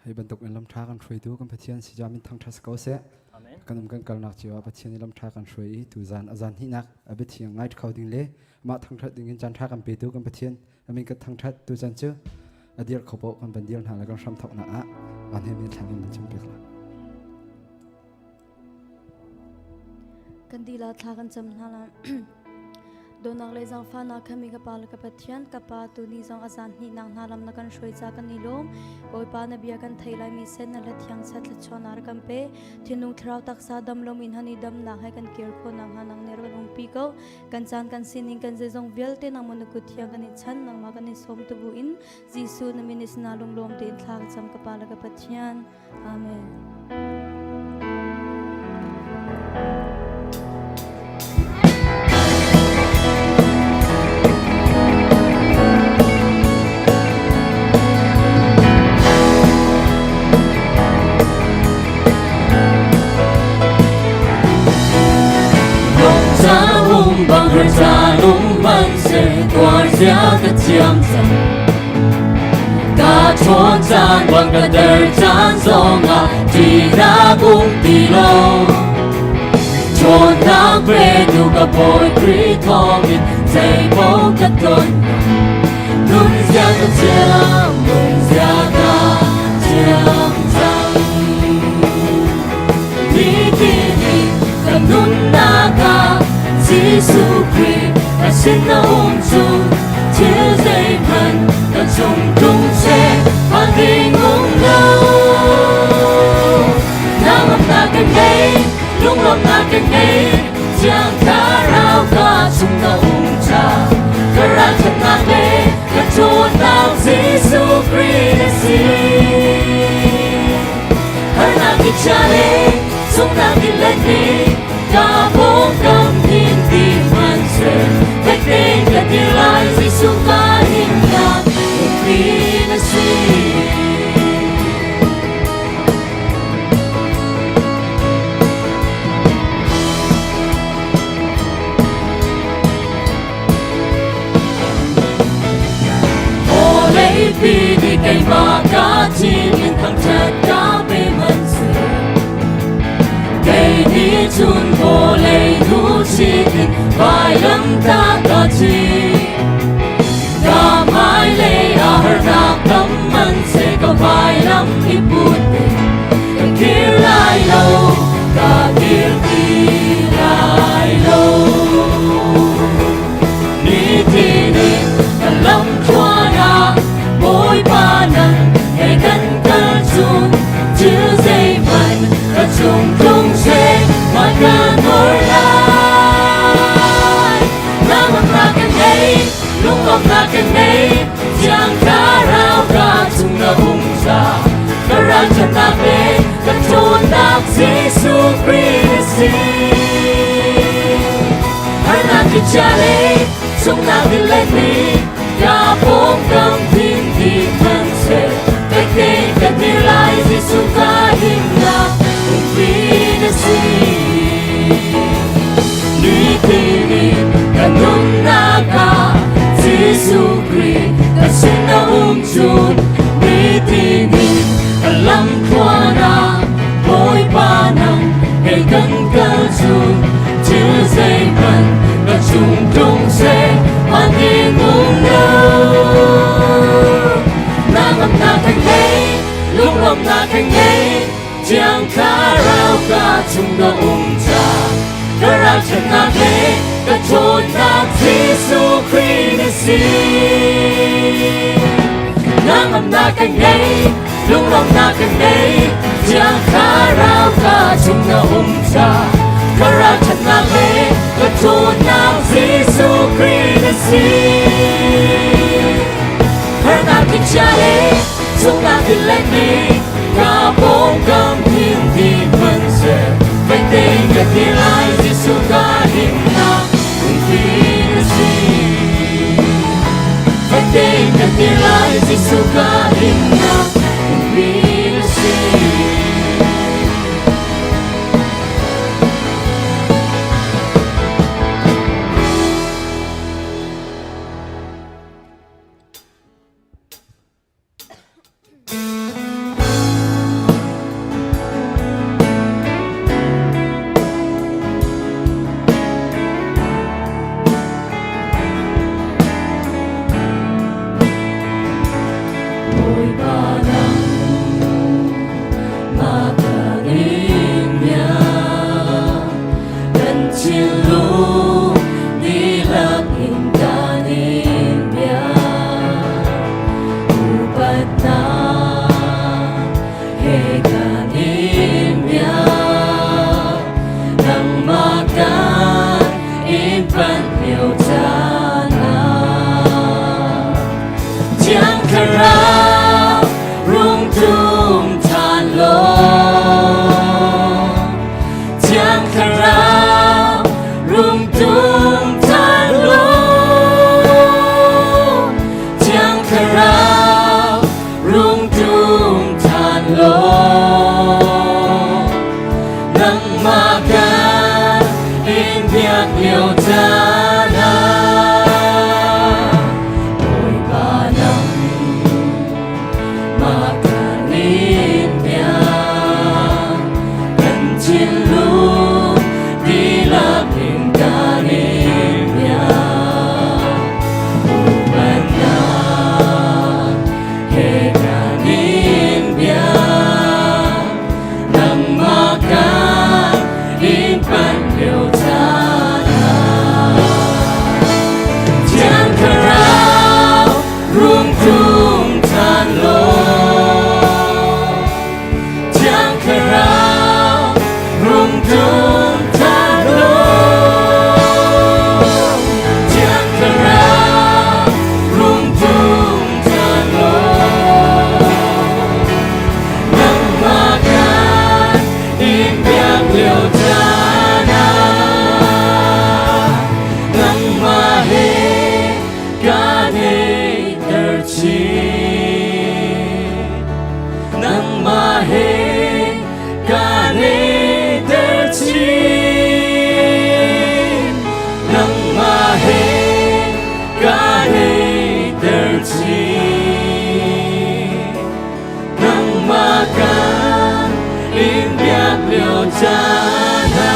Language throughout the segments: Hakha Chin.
Hei bantuk in lam ṭha kan hruaitu kan Pathian si min thangṭhat si ko seh. Kan um kan kalnak cio ah Pathian i lam ṭha kan hruai i tu zan a zan hnihnak a biathiang ngai kho ding le amah thangṭhat ding in caan ṭha kan petu kan Pathian amin kan thangṭhat tu chan cu a dir kho paoh kan van dir hna le kan hram thawknak ah van he min thlang in nan chim piak la. Kan dila thla kan cam hna la. Dawtnak le zaangfahnak kha mi ka Pa le ka Pathian, ka Pa tuni zong a zan hnihnak hna lam na kan hruai ca kan i lawm. Bawipa na bia kan thei lai mi sen na hla thiang set thluachuahnak rak kan pe. Thinlung thlarau taksa dam lo in han i damnak he kan kir khawh nakhnga nang nih rak kan umpi ko. Kan caan kan sining kan zeizong vialte nangmah na kut thiang kan i chan nangmah kan i sawm tubu in Jesuh na min is na lunglawm tein thla ka cam ka Pa le ka Pathian. Amen. Bang her cha nung man se tuar zia ka thiam cang Ka ṭhawn caan bang ka der caan zongah ṭihnak um ti lo. Ṭhawnnak petu ka Bawi Khrih thawngin zeipaoh ka ton. Nun zia ka thiam, nun zia ka thiam cang. Nitin in ka nunnak ah Jesuh Khrih ka sin na um cu thil zeihmanh ka chung tung seh phan ding um lo. Nangmah ka ngei, lunglawmhnak ka ngei, Thiang Thlarau ka chung na um ca. Ka ralṭhatnak le ka ṭhawnnak Jesuh Khrih na si. Harnak i chia le sungnak i let ni ka pawngkam hin ti hmanhseh fek tein ka dir lai Jesuh ka himnak lungpi na si. Vawleipi nih keimah ka thim in thangṭhat ka pe hmanhseh Kei nih cun vawlei duhchit in vailamtah ka thim. Ka hmailei ah harnak tam hmanhseh ka vailam i put ve. Ka kir lai lo, ka kir ti lai lo. Nitin in kan lamthluan ah Bawipa nang he kan kal cun thil zeihmanh ka cung tlung seh hmai ka nawr lai. Nangmah ka ngei, lunglawmhnak ka ngei, Thiang Thlarau ka chung na um ca. Ka ralṭhatnak le ka ṭhawnnak Jesuh Khrih na si. Harnak i chia le sunghnak i let ni ka pawngkam thin ti hmanhseh fek tein ka dir lai Jesuh ka himnak umpi na si. Nitin in ka nunnak ah Jesuh Khrih ka sin na um cun nitin in ka lamthluan ah Bawipa nang he kan kal cun thil zeihmanh na cung tlung seh hman ding um lo. Nangmah ka ngei, lunglawmhnak ka ngei, Thiang Thlarau ka chung na um ca. Ka ralṭhatnak le ka ṭhawnnak Jesuh Khrih na si. Nangmah ka ngei, lunglawmhnak ka ngei, Thiang Thlarau ka chung na um ca. Ka ralṭhatnak le ka ṭhawnnak Jesuh Khrih na si. Harnak i chia le sunghnak i let ni, ka pawngkam thil ti hmanhseh, fek tein ka ti lai Jesuh ka himnak umpi na si. Fek tein ka ti lai Jesuh ka himnak umpi na si. Thlarau rung tum than law Thiang Thlarau rung tum than law Nangmah kan in biak lio caan ah Bawipa nang mah kan in biak kan thinlung dihlak in kan in biak upatnak he kan in biak nangmah kan in panh lio caan ah Thiang Thlarau rung tum than law Thiang Thlarau rung tum than law Thiang Thlarau rung tum than law Nangmah kan in biak lio caan ah nangmah he kan heiter chin nangmah he kan heiter chin nangmah he kan heiter chin nangmah kan in biak lio caan ah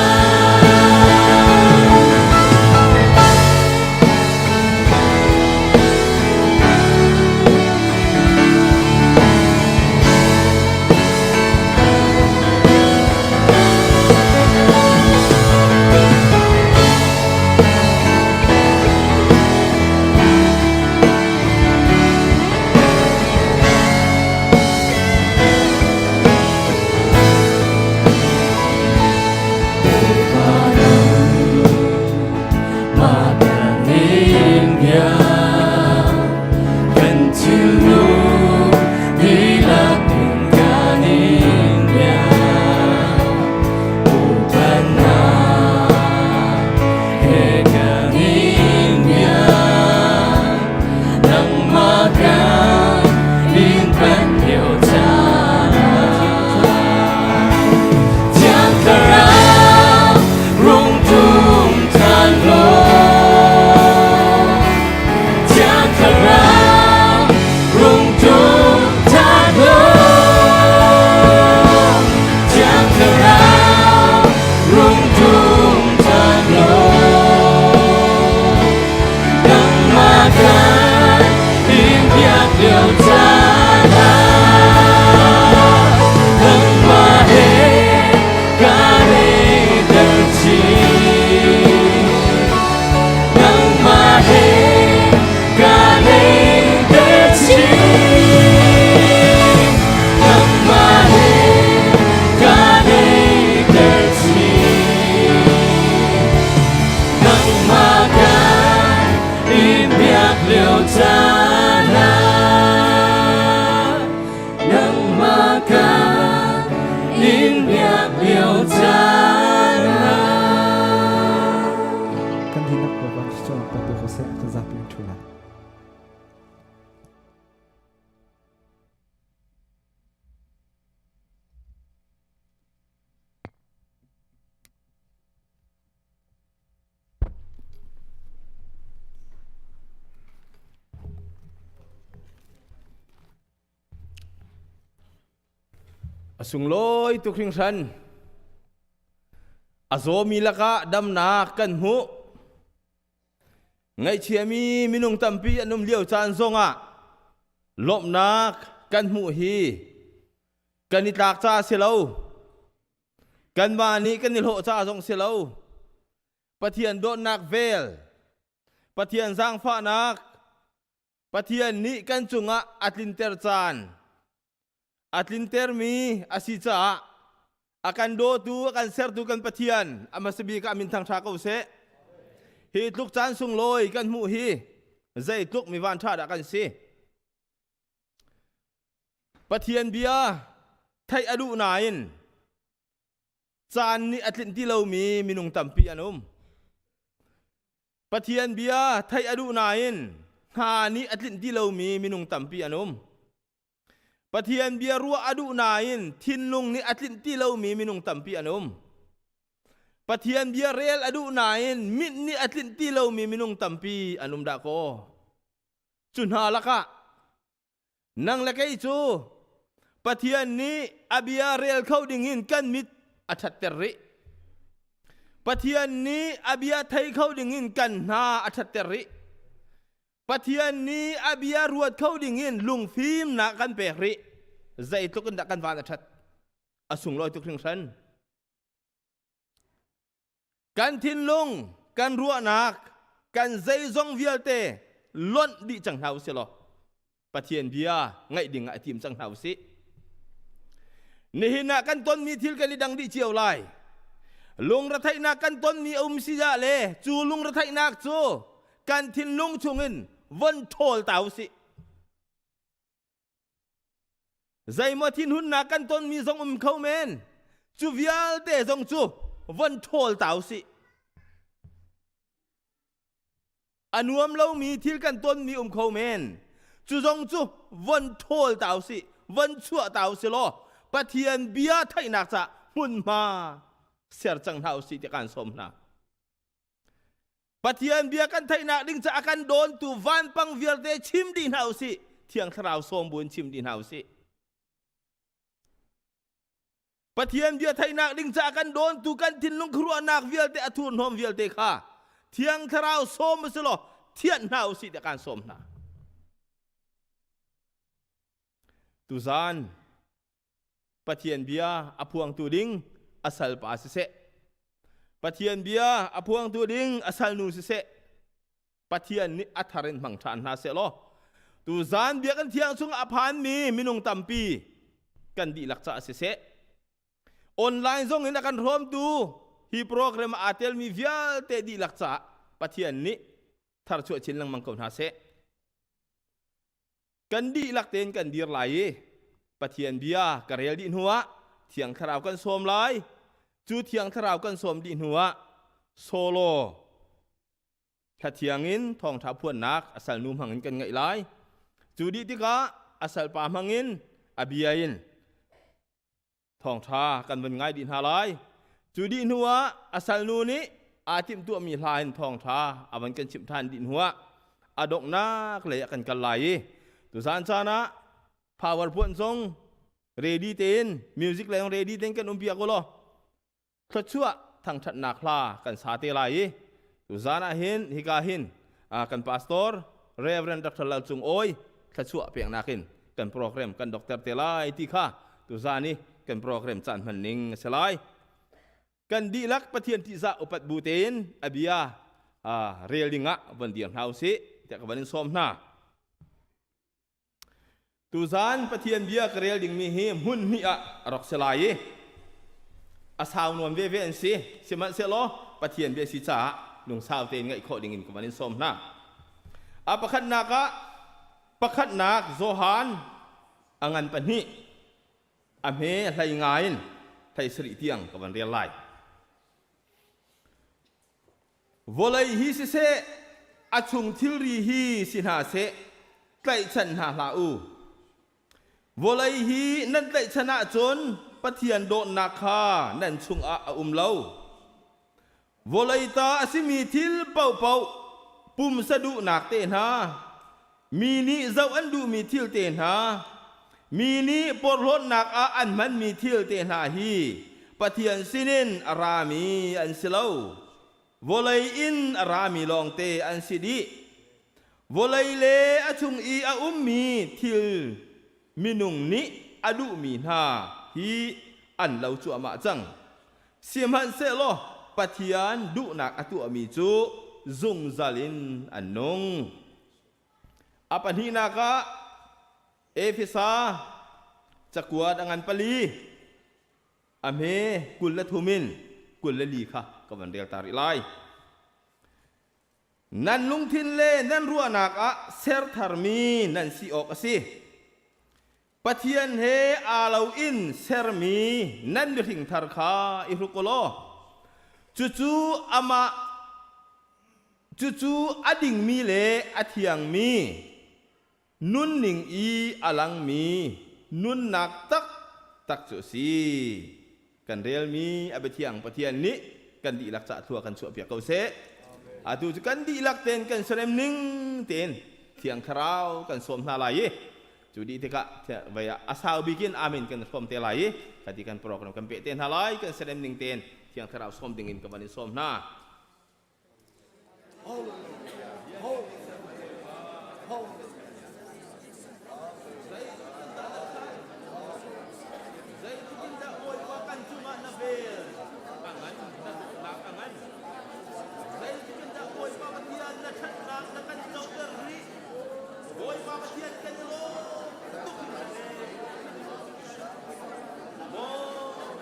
Kan thinlung dihlak in kan in biak upatnak he kan in biak nangmah kan in panh lio caan Thiang Thlarau rung tum than law Thiang Thlarau rung tum than law Thiang Thlarau rung tum than law Nangmah kan in biak lio caan ah nangmah he kan i chin nangmah he kan i chin nangmah he kan i chin nangmah kan in biak lio caan ah nangmah kan in biak lio caan ah Kan dihlak Bawipa thluachuahnak kan pe ko seh kan zapi in ṭhu lai. A sunglawi tuk hringhran. A zawmi lakah damnak kan hmuh. Ngaihchiami minung tampi an um lio caan zongah lawmhnak kan hmuh hi kan i tlak caah si lo. Kanmah nih kan i hlawh caah zong si lo. Pathian dawtnak vel, Pathian zaangfahnak, Pathian nih kan cungah a tlinter caan, a tlintermi a si caah a kan dawtu, a kan sertu kan Pathian a hmasa bik ah min thangṭha ko seh. Hi tluk caan sunglawi kan hmuh hi zeitluk mi vanṭha dah kan si. Pathian bia theih a duh nain. Caan nih a tlinh ti lomi minung tampi an um. Pathian bia theih a duh nain hna nih a tlinh ti lomi minung tampi an um. Pathian bia ruah a duh nain thinlung nih a tlinh ti lomi minung tampi an um. Pathian bia rel a duh nain mit nih a tlinh ti lomi minung tampi an um dah kaw. Cu hna lakah nang le kei cu Pathian nih a bia rel kho dingin kan mit a ṭhatter rih. Pathian nih a bia thei kho dingin kan hna a ṭhatter rih. Pathian nih a bia ruat kho dingin lungfimnak kan pek rih. Zeitluk in dah kan van a ṭhat. A sunglawi tuk hringhran. Kan thinlung, kan ruahnak, kan zeizong vialte lonh dih cang hna usih law Pathian bia ngaih ding ah i tim cang hna usih. Nihin ah kan tonmi thil kan i dang dih cio lai. Lungretheihnak kan tonmi a um si ah le cu lungretheihnak cu kan thinlung chungin von ṭhawl ta usih. Zeimaw thinhunnak kan tonmi zong um kho men. Cu vialte zong cu von ṭhawl ta usih. A nuam lomi thil kan tonmi um kho men. Cu zong cu von ṭhawl ta usih, von chuah ta usih law Pathian bia theihnak ca hmunhma ser cang hna usih tiah kaan sawm hna. Pathian bia kan theihnak ding ca a kan dawntu vanpang vialte chim dih hna usih. Thiang Thlarau sawm buin chim dih hna usih. Pathian bia theihnak ding caah kan dawntu kan thinlung khuaruahnak vialte a thurhnawm vialte kha Thiang Thlarau sawm u law thianh hna u sih tiah kaan sawm hna. Tuzaan Pathian bia a phuangtu ding a salpa siseh, Pathian bia a phuangtu ding a salnu siseh, Pathian nih a thar in hmang ṭhan hna seh law tuzaan biakinn thiang chung a phanmi minung tampi kan dihlak caah siseh online zong in a kan hrawmtu hi program aa telmi vialte dihlak caah Pathian nih tharchuah chin lengmang ko hna seh. Kan dihlak tein kan dir lai i Pathian bia ka rel dih hnuah Thiang Thlarau kan sawm lai. Cu Thiang Thlarau kan sawm dih hnuah solo thlathiang in thawngṭha phuannak a salnu hmangin kan ngeih lai. Cu dih tikah a salpa hmangin a bia in thawngṭha kan vun ngai dih hna lai. Cu dih hnuah a salnu nih aa timhtuahmi hla in thawngṭha a van kan chimh ṭhan dih hnuah a donghnak lei ah kan kal lai i tuzaan caan ah power puan zong ready tein music lei zong ready tein kan um piak u law thluachuah thangṭhatnak hla kan sa te lai i tuzaan ah hin hika hin kan pastor Reverend Dr. Lal Cung Awi thluachuah peknak in kan program kan doctor te lai ti kha tuzaan i kan program caan hman ning a si lai. Kan dihlak Pathian tihzah upat bu tein a bia rel ding ah von dir hna usih tiah ka van in sawm hna. Tuzaan Pathian bia ka rel dingmi hi hmun hnih ah a rak si lai i a sau nuam veve an si. Sihmanhsehlaw Pathian bia si caah lungsau tein ngaih khawh dingin ka van in sawm hna. A pakhatnak ah pakhatnak Johan a ngan pahnih a hme hlei nga in hlei sarih tiang ka van rel lai. Vawlei hi siseh, a chung thilri hi si hna seh, tlaihchan hna hlah u. Vawlei hi nan tlaihchan ahcun Pathian dawtnak kha nan chungah a um lo. Vawlei ta a simi thil paohpaoh, pumsa duhnak te hna, mi nih zoh an duhmi thil te hna, mi nih porhlawtnak ah an hmanmi thil te hna hi Pathian sinin a rami an si lo. Vawlei in a rami lawngte an si dih. Vawlei le a chung i a ummi thil minung nih a duhmi hna hi an lo cuahmah cang. Sihmanhsehlaw Pathian duhnak a tuahmi cu zungzal in an nung. A pahnihnak ah Efesa cakuat a ngan pali a hme 23 in 24 kha ka van rel ta rih lai. Nan lungthin le nan ruahnak ah ser tharmi nan si awk a si. Pathian he aa lo in sermi nan mihring thar kha i hruk u law cucu amah cucu a dingmi le a thiangmi nunning i a langmi nunnak taktak cu a si. Kan relmi a biathiang Pathian nih kan dihlak cah thlua kan chuahpiak ko seh. Atu cu kan dihlak tein kan serem ning tein Thiang Thlarau kan sawm hna lai i cu dih tikah vei ah a sau bik in amen kan hrawm te lai i khati kan program kan peh te hna lai kan serem ning tein Thiang Thlarau sawm ding in ka van in sawm hna. Zeitindah Bawipa kan cungah na vel a ngan, na dawtnak a ngan. Zeitindah Bawipa Pathian na ṭhatnak na kan coter rih. Bawipa Pathian kan i lawm tuk hringhran ee. Maw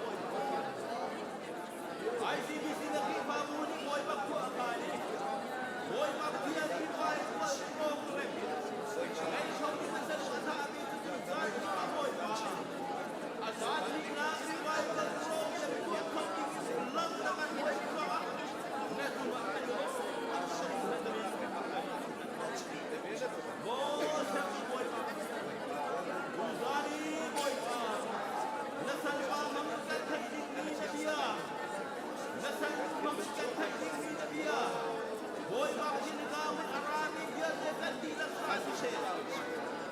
Bawipa Pathian, ICBC na Khrihfabu nih Bawipa khua a khaan i Bawipa Pathian revival program ngeihlo ding a saduhthahmi cu tuzaan ah Bawipa a zaanhnak revival program tuah kho ding in lam na kan hruai caah na cungah kan i lawm. Maw sertu Bawipa tuzaan i Bawipa na salpa hmang kan theih dingmi na bia na salnu hmang kan theih dingmi na bia Bawipa Pathian i in a rami vialte kan dihlak ca siseh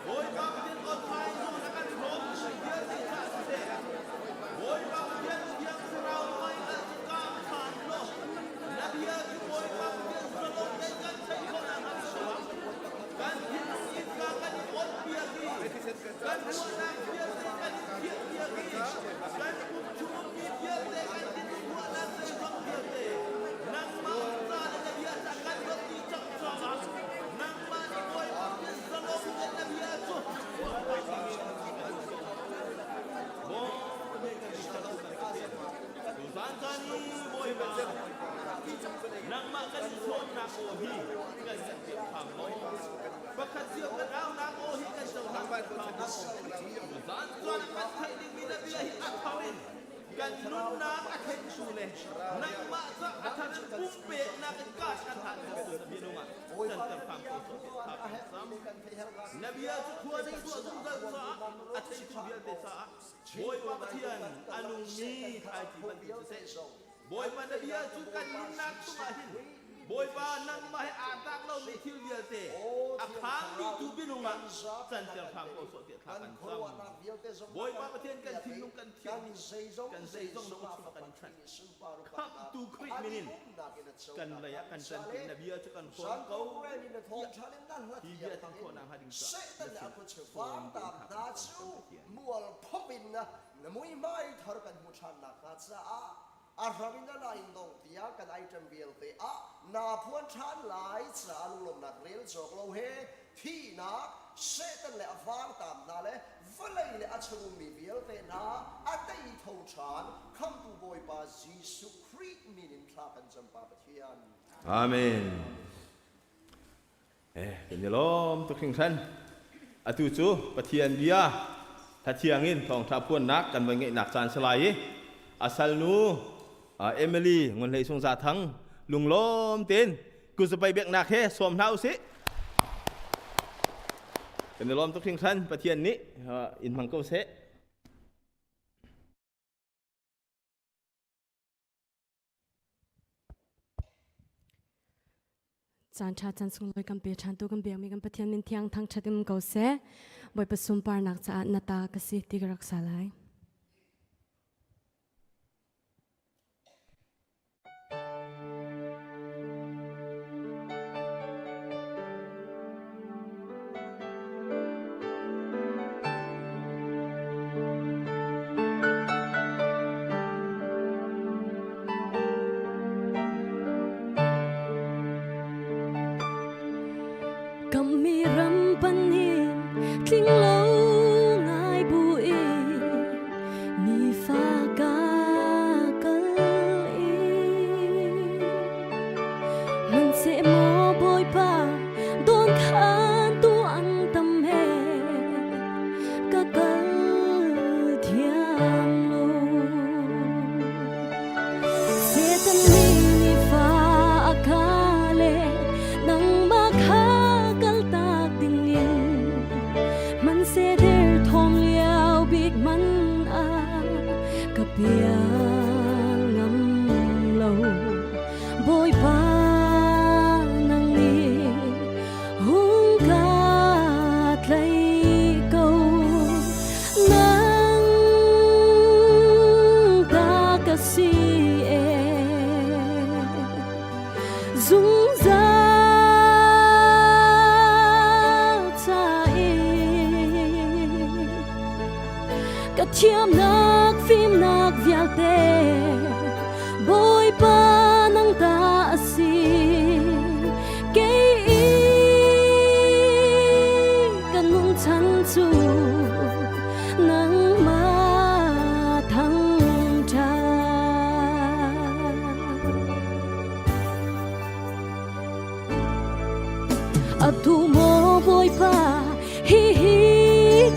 Bawipa Pathian online zong na kan hlawm vialte ca siseh Bawipa Pathian Thiang Thlarau mei al cu kaang ṭhan law na bia cu Bawipa Pathian zalong tein kan theih khawh nakhnga kan thinlung innka kan in onpiak i kan ruahnak vialte kan in thiahpiak i kan pum chung ummi vialte kan thinlung ruahnak zeizong vialte nangmah ca le na bia ca kan dawt dih cang caah nangmah nih Bawipa Pathian zalong in na bia cu Tuzaan caan i Bawipa nangmah kan i sawmnak aw hi kan ngaihpiak hram maw? Pakhat cio kan aunak aw hi kan cohlang hram maw? Tuzaan caan ah kan theih dingmi na bia hi a thar in kan nunnak a thlengtu le nangmah ca a thar in pumpeknak in kaas kan hlan tu na minung ah canter hram ko sawh tiah tha kan cam. Na bia cu khua na chuah zungzal caah a theitu vialte caah Bawipa Pathian a nungmi thlaici bantuk siseh Bawipa na bia cu kan nunnak chungah hin Bawipa nangmah he aa tlak lomi thil vialte a khang dihtu minung ah canter hram ko sawh tiah thla kan cam. Bawipa Pathian kan thinlung kan thian kan zeizong na uchung kan in chanh. Khamhtu Khrih min in kan lei ah kan ṭanpi na bia cu kan hrawm ko tiah hi bia thang khawhnak hnga ding caah na sinah sawm tein thla kan cam kan Pathian. Na muihmai thar kan hmu ṭhan nakhnga caah a hram in a lain dong tiah kan item vialte ah naa phuan ṭhan lai caah lunglawmhnak rel cawk lo he thihnak Satan le a vangtam hna le vawlei le a chungummi vialte hna a tei tho ṭhan khamtu Bawipa Jesuh Khrih min in thla kan cam Pa Pathian. Amen. Eh, kan i lawm tuk hringhran. Atu cu Pathian bia hlathiang in thawngṭha phuannak kan van ngeihnak caan si lai i a salnu Emily Ngun Hlei Sung Za Thang lunglawm tein kuzapai biaknak he sawm hna usih. Kan i lawm tuk hringhran Pathian nih in hmang ko seh. Caan ṭha caan sunglawi kan pe ṭhan tu kan biakmi kan Pathian min thiang thangṭhat in ko seh. Bawipa sunparnak caah na ta ka si ti ka rak sa lai. Kammi ram panin tling lo ngai bu in nifa ka kal i Hmanhseh maw Bawipa dawn khan tu an tam he ka kal. Zungzal ca i ka thiamnak fimnak vialte Bawipa nang ta a si. Kei i ka nungchan cu nangmah thangṭhat. Atu maw Bawipa hihi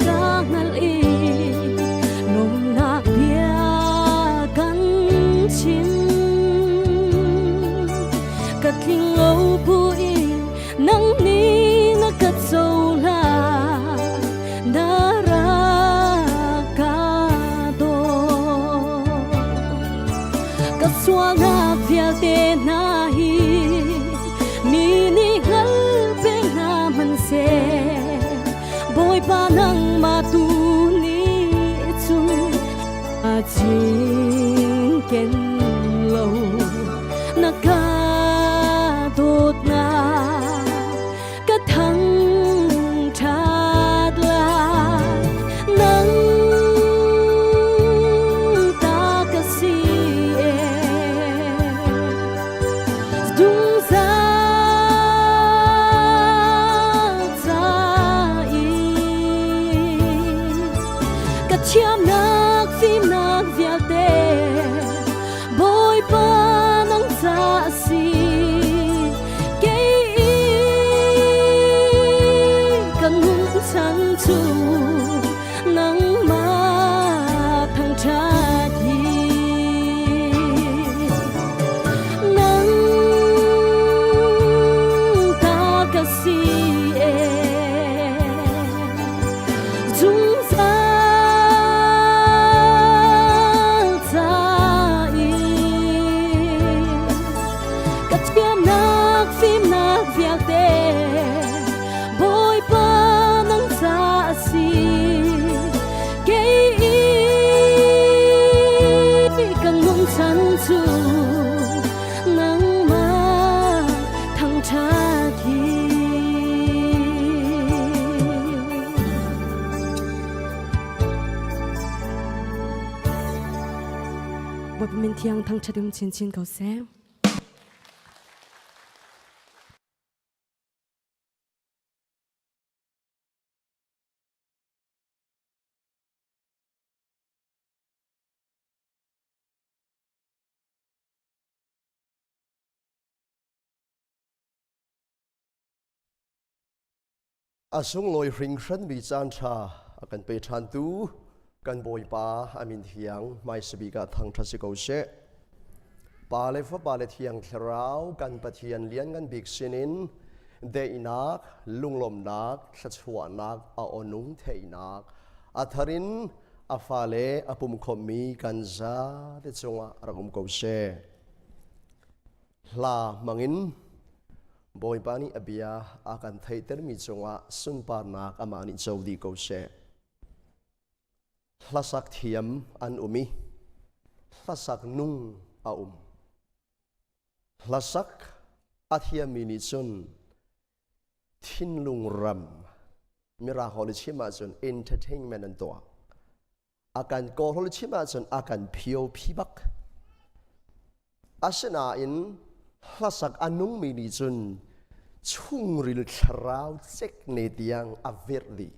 ka hngalh i lawmhnak bia kan chim. Ka tling lo buin nang nih na ka cohlan na rak ka dawt. Ka sualnak vialte hna hi mi nih hngal peng hna hmanhseh Bawipa nangmah tu nih cun a cinken lo na ka dawtnak ka thangṭhat lai nang ta ka si e zungzal ca i ka thiamnak fimnak vialte Bawipa nang ca a si kei i ka nun chan cu nangmah thangṭhat hi nang ta ka si e zungzal ca i ka thiamnak fimnak vialte Bawipa nang ca a si kei i ka nungchan cu nangmah thangṭhat hi. Bawipa min thiang thangṭhat um chinchin ko seh. A sunglawi hringhranmi caanṭha a kan pe ṭhantu kan Bawipa a min thiang hmaisabik ah thangṭhat si ko seh. Pa le Fapa le Thiang Thlarau kan Pathian lianngan bik sinin daihnak, lunglawmhnak, thluachuahnak, a aw-nung theihnak, a thar in a fale a pumkhawmmi kan zate cungah rak um ko seh. Hla hmangin Bawipa nih a bia a kan theihtermi cungah sunparnak amah nih co dih ko seh. Hlasak thiam an um i hlasak nung a um. Hlasak a thiammi nih cun thinlung ram mirang holh i chim ahcun entertainment an tuah. A kan kawlhawl chim ahcun a kan phio phi bak. Asinain hlasak a nungmi nih cun chungril thlarau cek ne tiang a virh dih.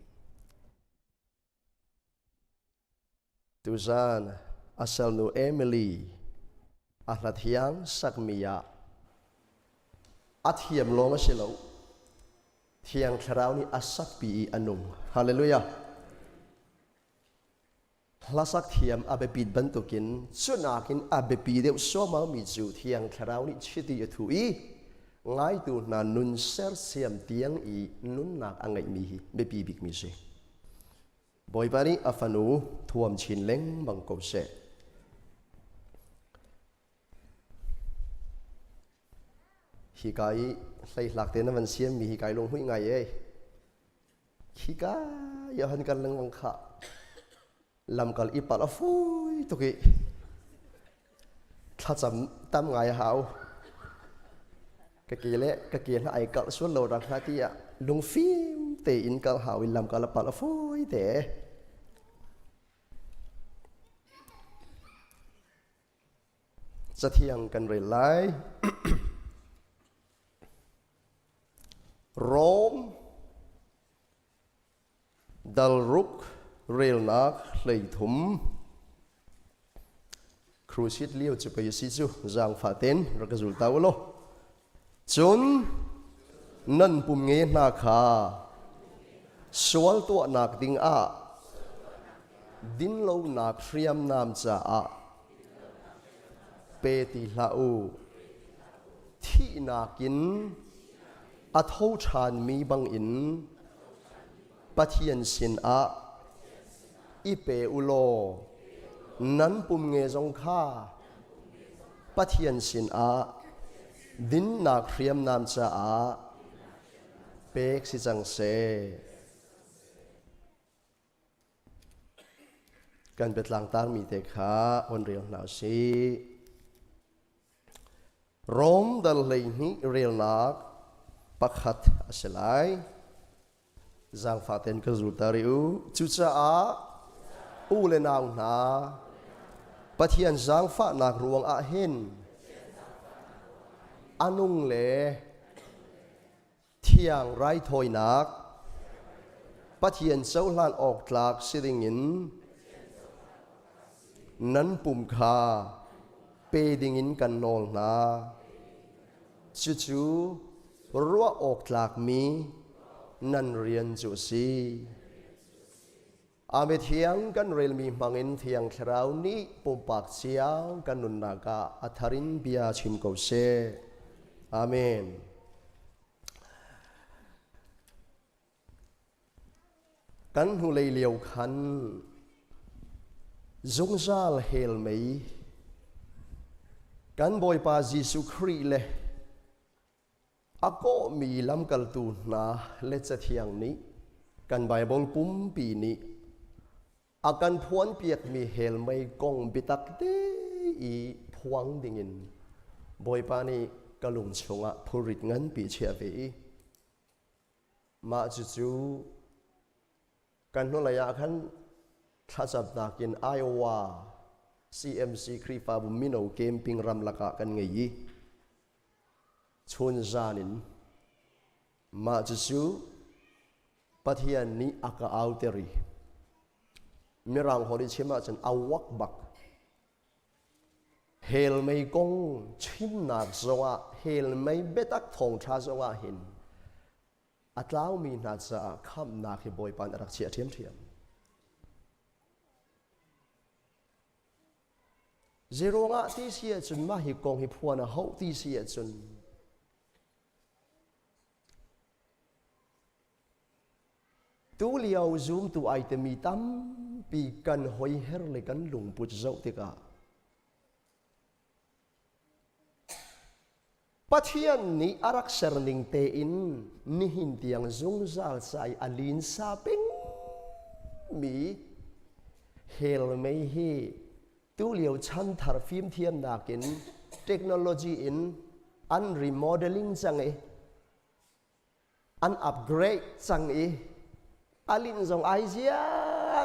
Tuzan a salnu Emily a hla thiang sakmi ah a thiam lawng a si lo. Thiang Thlarau nih a sakpi i a nung. Hallelujah. Hlasak thiam a biapit bantukin cunak in a biapi deuh suaumau cu Thiang Thlarau nih chiti a thuh i ngaitu hna nun sersiam tiang i nunnak a ngeihmi hi biapi bikmi si. Bawipa nih a fanu thuam chin lengmang ko seh. Hika i hleihlak te na van siammi hi kai lunghmuih ngai ee. Khika i han kal lengmang kha lamkal i palh a fawi tuk i thlacam tam ngai a hau. Ka ke le ka ke hna ai kalh sual lo rak hna tiah lungfim tein kal hau in lamkal a pal a fawi te. Cathiang kan rel lai. Rom Dalruk relnak 13 Crusade lio cu pei a si cu zaangfah tein rak ka zul ta u law. Cun nan pum nge hna kha sual tuahnak ding ah dinlonak hriamnam caah pe ti hlah u. Thihnak in a tho ṭhanmi bangin Pathian sinah i pe u law nan pum nge zong kha Pathian sinah dinnak hriamnam caah pek si cang seh. Kan biatlang tarmi te kha on rel hna usih. Rom dal 12 relnak pakhat a si lai. Zaangfah tein ka zul ta rih u. Cucaah u le nau hna, Pathian zaangfahnak ruang ah hin a nung le thiang raithawinak Pathian cohlan awk tlak si dingin nan pum kha pe dingin kan nawl hna. Cucu ruah awk tlakmi nan rian cu a si. Ame thiang kan relmi hmangin Thiang Thlarau nih pumpak cio kan nunnak ah a thar in bia chim ko seh. Amen. Kan hnulei lio khan zungzal hell mei kan Bawipa Jesuh Khrih le A kawhmi lamkaltu hna le Cathiang nih kan Baibal pumpi nih a kan phuanpiakmi hell mei kong biatak te i phuang dingin Bawipa nih ka lung chungah phurrit nganpi chiah ve i mah cucu kan hnulei ah khan thlacamnak in Iowa CMC Khrihfabu mino camping ramlak ah kan ngei i chun zan in mah cucu Pathian nih a ka auter i Mirang holh i chim ahcun awak bak hell mei kong chimnak zongah hell mei biatak thawngṭha zongah hin a tlaumi hna caah khamhnak hi Bawipa nih a rak chiah ṭhiamṭhiam. Zeiruangah ti si ahcun mah hi kong hi phuan a hauh ti si ahcun tulio zumtu ai timi tampi kan hoiher le kan lungput zoh tikah Pathian nih a rak ser ning tein nihin tiang zungzal ca i a linsa pengmi hell mei hi tulio chanthar fimthiamnak in technology in an remodeling cang i an upgrade cang i a linh zong ai zia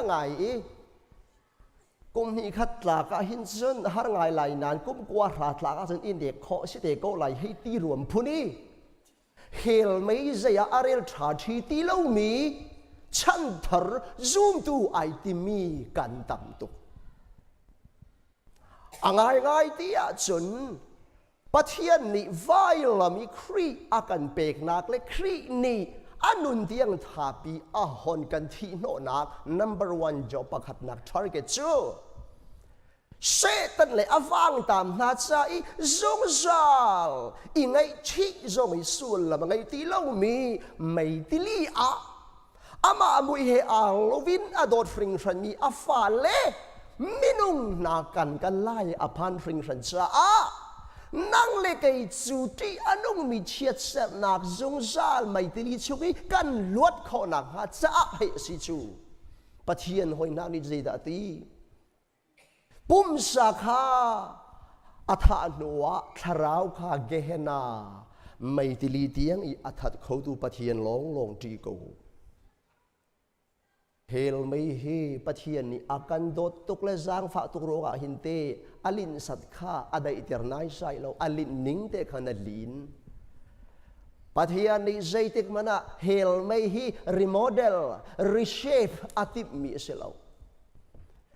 ngai i kum hnih khat tlak ah hin cun har ngai lai nain kum kua hra tlak ah cun i nek khawh si te ko lai hei ti ruam phun i hell mei zei ah a rel ṭha ṭhi ti lomi chanthar zumtu ai timi kan tam tuk. A ngaingai ti ahcun Pathian nih vailam i Khrih a kan peknak le Khrih nih a nun tiang thapi a hon kan thih hnawhnak number one job pakhatnak target cu Satan le a vangtam hna ca i zungzal i ngaihchih zong i sullam a ngei ti lomi meitili ah amah mui he aa loin a dawt hringhranmi a fale minung hna kan kan lai a phan hringhran caah nang le kei cu ṭih a nungmi chiatserhnak zungzal meitili chung i kan luat khawhnak hnga caah hei a si cu. Pathian hawi hna nih zeidah a ti? Pumsa kha a thah hnuah thlarau kha Gehenna. Meitili tiang i a that khotu Pathian lawnglawng ṭih ko u. Hell mei hi Pathian nih a kan dawt tuk le zaangfah tuk ruangah hin te a linhsat kha a daihter naisai lo, a linh ning te khan a lin. Pathian nih zeitik hmanh ah hell mei hi remodel, reshape a timhmi a si lo.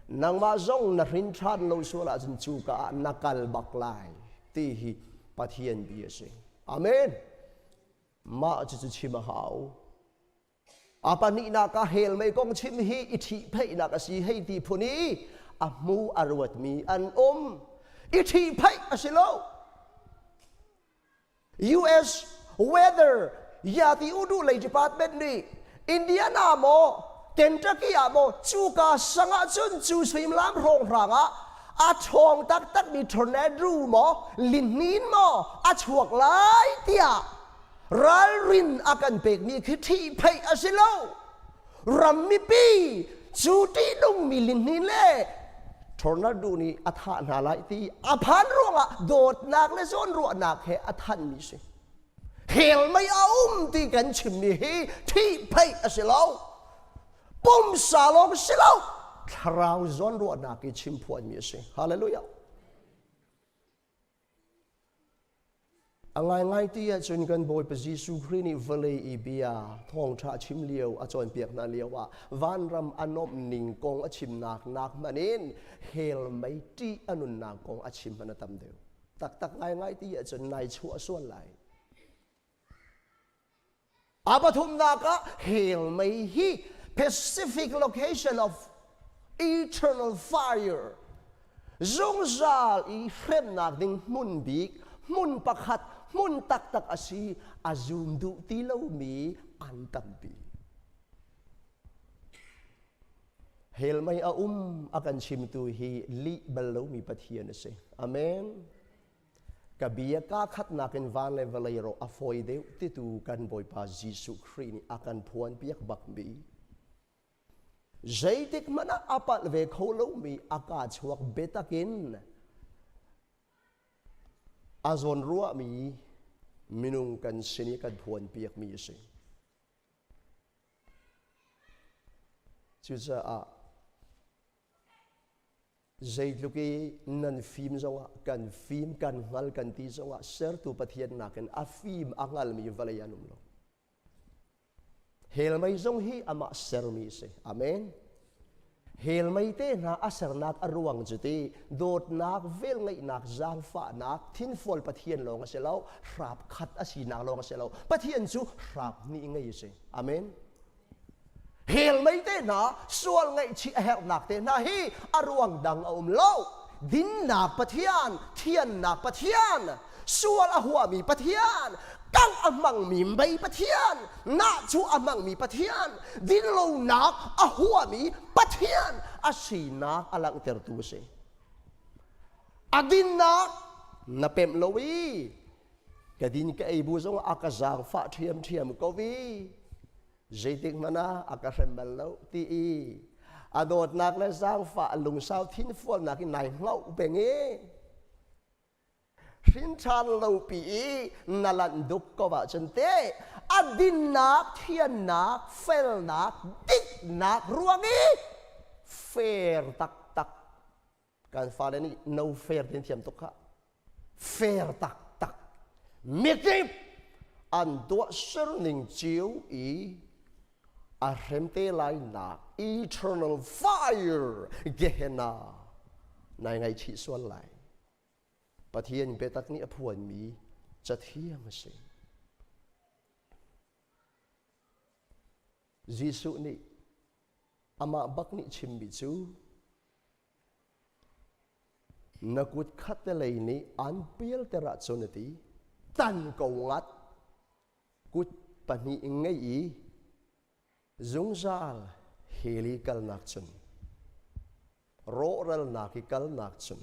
Nangmah zong na hrin ṭhan lo sual ahcun cuka ah na kal bak lai ti hi Pathian bia a si. Amen. Mah cucu chim a hau. A pahnihnak ah hell mei kong chim hi i ṭhihpheihnak a si hei ti phun i a hmu a ruatmi an um. I ṭhihpheih a si lo. US Weather Yati Udu lei department nih Indiana maw Kentucky ah maw cuka sang ah cun cu suimilam hrawnghrang ah a ṭhawng taktakmi tornado maw lihnin maw a chuak lai tiah Ralrin a kan pekmi khi ṭhihpheih a si lo. Ram mipi cu ṭihnungmi lihnin le tornado nih a thah hna lai ti a phan ruangah dawtnak le zawnruahnak he a thanmi si. Hell mei a um ti kan chimmi hi ṭhihpheih a si lo. Pumsa lawng si lo. Thlarau zawnruahnak i chimphuanmi a si. Hallelujah. A ngaingai ti ahcun kan Bawipa Jesuh Khrih nih vawlei i bia thawngṭha a chim lio, a cawnpiak hna lio ah vanram a nuamh ning kong a chimnak nak hmanh in hell mei ṭih a nunnak kong a chim hmanh a tam deuh. Taktak ngaingai ti ahcun nai chuah sual lai. A pathumnak ah hell mei hi Pacific location of eternal fire zungzal i hremnak ding hmun bik hmun pakhat hmun taktak a si a zum duh ti lomi an tampi. Hell mei a um a kan chimtu hi lih bal lomi Pathian a si. Amen. Ka bia kaa khatnak in van le vawlei rawh a fawi deuh titu kan Bawipa Jesuh Khrih nih a kan phuanpiak bakmi zeitik hmanh ah a palh ve kho lomi a kaa chuak biatak in a zawn ruahmi minung kan sin i kan phuanpiakmi a si. Cucaah Zeitluk i nan fim zongah kan fim kan hngal kan ti zongah sertu Pathian nakin a fim a hngalmi vawlei an um lo. Hell mei zong hi amah sermi a si. Amen. Hell mei te hna a sernak a ruang cu ti dawtnak, velngeihnak, zaangfahnak, thinfual Pathian lawng a si lo, hrap khat a sinak lawng a si lo. Pathian cu hrap hnih ngei a si. Amen. Hell mei te hna, sual ngaihchih a herhnak te hna hi a ruang dang a um lo. Dinnak Pathian, thiannak Pathian, sual a huami Pathian, kangh a hmangmi mei Pathian, nah cu a hmangmi Pathian, dinlonak a huami Pathian a sinak a langhtertu a si. A dinnak na pemh lo i ka din ka ei bu zong a ka zaangfah ṭhiamṭhiam ko i zeitik hmanh ah a ka hrem bal lo ti i a dawtnak le zaangfah lungsau thinfualnak in nai hngoh peng i hrinṭhan lo pi i na lanh duk ko ahcun te a dinnak thiannak felnak diknak ruang i fair taktak kan fale nih no fair tin thiam tuk kha fair taktak mikip an tuah ning cio i a hrem te lai nak eternal fire Gehenna nai ngaihchih sual lai Pathian biatak nih a phuanmi cathiang a si Jesuh nih amah bak nih chimmi cu Na kut khattelei nih aan pialter ahcun a ti. Tan ko ngat. Kut pahnih ngei i zungzal hell i kalnak cun rawhralnak i kalnak cun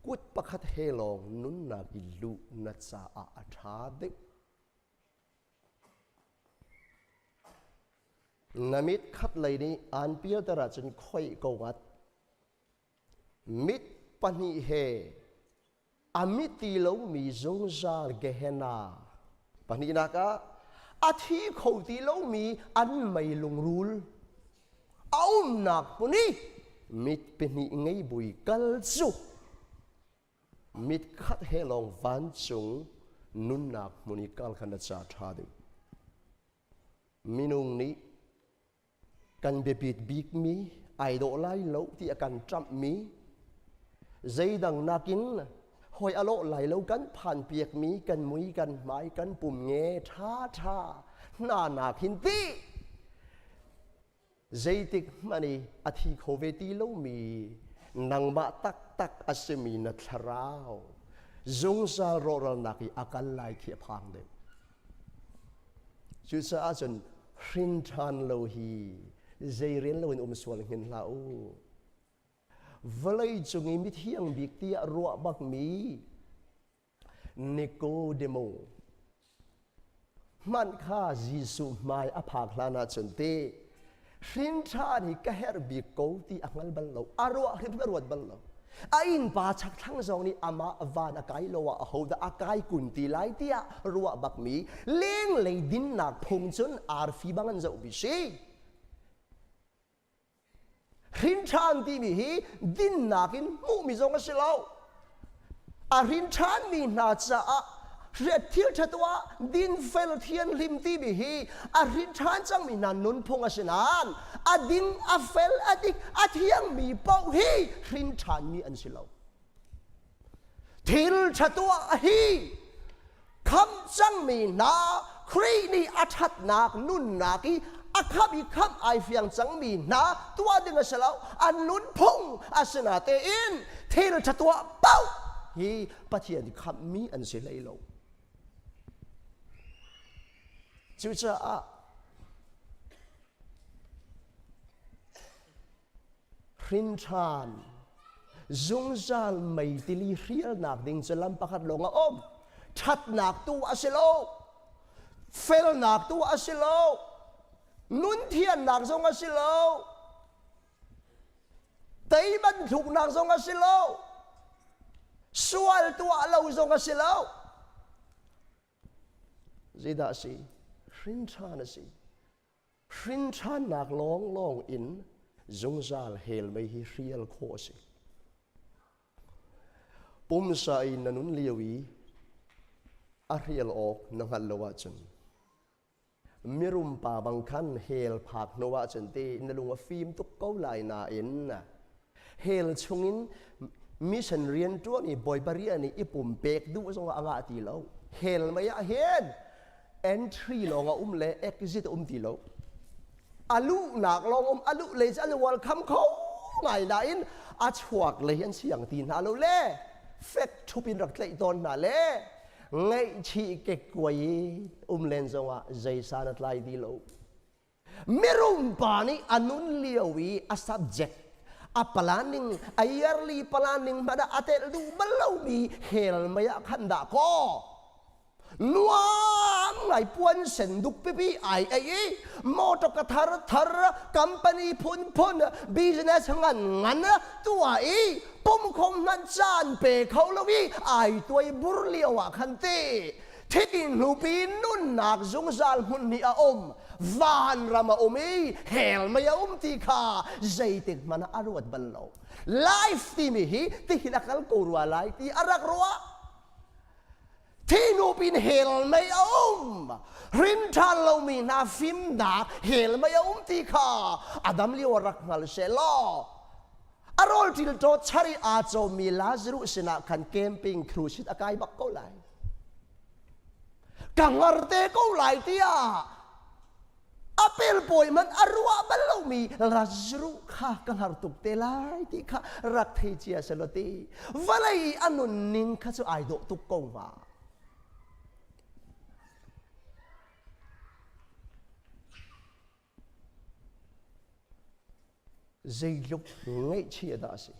kut pakhat he lawng nunnak i luh na caah a ṭha deuh. Na mit khatlei nih aan pialter ahcun khoih ko ngat. Mit pahnih he A mit ti lomi zungzal Gehenna. Pahnihnak ah a thi kho ti lomi an mei lungrul. A umnak hmun i mit pahnih ngei bui kal cu mit khat he lawng vancung nunnak hmun i kal kha na ca ṭha deuh. Minung nih kan biapit bikmi ai dawh lai lo ti a kan ṭamhmi zeidang nakin hawi a lawh lai lo kan phan piakmi kan mui kan hmai kan pum nge ṭhaṭha hna nak hin ti zeitik hmanh i a thi kho ve ti lomi nangmah taktak a simi na thlarau zungzal rawhralnak i a kal lai khi a phang deuh. Cucaah cun hrin ṭhan lo hi zei rian loin um sual hngin hlah u. Vawlei cung i mithiang bik tiah ruah bakmi Nikodemo hmanh kha Jesuh hmai a phak hlan ahcun te hrin ṭhan hi ka herh bik ko ti a hngal bal lo a ruah hrim a ruat bal lo a innpa chakthlang zong nih amah van a kai lo ah ahodah a kai kun ti lai tiah ruah bakmi lenglei dinnak phung cun arfi bang an zohmi si Hrin ṭhan timi hi dinnak in hmuhmi zong a si lo. A hrin ṭhanmi hna caah thil ṭha tuah dinfel thianhlim timi hi a hrin ṭhan cangmi hna nunphung a si nain a ding, a fel, a dik, a thiangmi paoh hi hrin ṭhanmi an si lo. Thil ṭha tuah hi khamh cangmi hna Khrih nih a ṭhatnak nunnak i a khamh i khamh ai fiang cangmi hna tuah ding a si lo an nunphung a si natein thil ṭha tuah paoh hi Pathian khamhmi an si hlei lo. Cucaah hrin ṭhan zungzal meitili hrialnak ding cu lam pakhat lawng a um ṭhatnak tu a si lo felnak tu a si lo nun thiannak zong a si lo tei bantuknak zong a si lo sual tuah lo zong a si lo zeidah a si hrin ṭhan a si Hrin ṭhannak lawnglawng in zungzal hell mei hi hrial khawh a si. Pumsa in na nun lio i a hrial awk na hngalh lo ahcun mirum pa bang khan hell phak hnu ahcun ti na lung a fim tuk ko lai nain hell chungin mission rian ṭuan i Bawipa rian i i pumpek duh zongah a ngah ti lo. Hell mei ah hin entry lawng a um le exit a um ti lo. A luhnak lawng um, a luh lei cu an welcome kho ngai nain a chuak lei an siang ti hna lo le fek ṭhup in rak tlaih tawn hna le ngaihchih kekkuai i um len zongah zei san a tlai ti lo. Mirum pa nih a nun lio i a subject a planning a yearly planning hmanh ah a telh duh bal lomi hell mei ah khan dah kaw nuam ngai puan sen duk pipi ai ei i motor ka thar thar company phunphun business ngan ngan tuah i pumkhom hmanh caan pe kho lo i ai tuai bur lio ah khan ti Thihnupi nunnak zungzal hmun nih a um, vanram a um i hell mei a um ti kha zeitik hmanh ah a ruat bal lo. Life timi hi tihin a kal ko rua lai ti a rak ruah. Thihnupi in hell mei a um, hrin ṭhan lomi hna fimnak hell mei a um ti kha Adam lio ah rak hngal seh law a rawl ṭil ṭaw char i aa cawmmi Lazarus sinah khan camping cruise a kai bak ko lai. Ka hngar te ko lai tiah a pelpawi man a ruah bal lomi Lazarus kha ka hngar tuk te lai ti kha rak thei cia selaw ti vawlei i a nunning kha cu ai dawh tuk ko hnga. Zeitluk ngaihchia dah a si.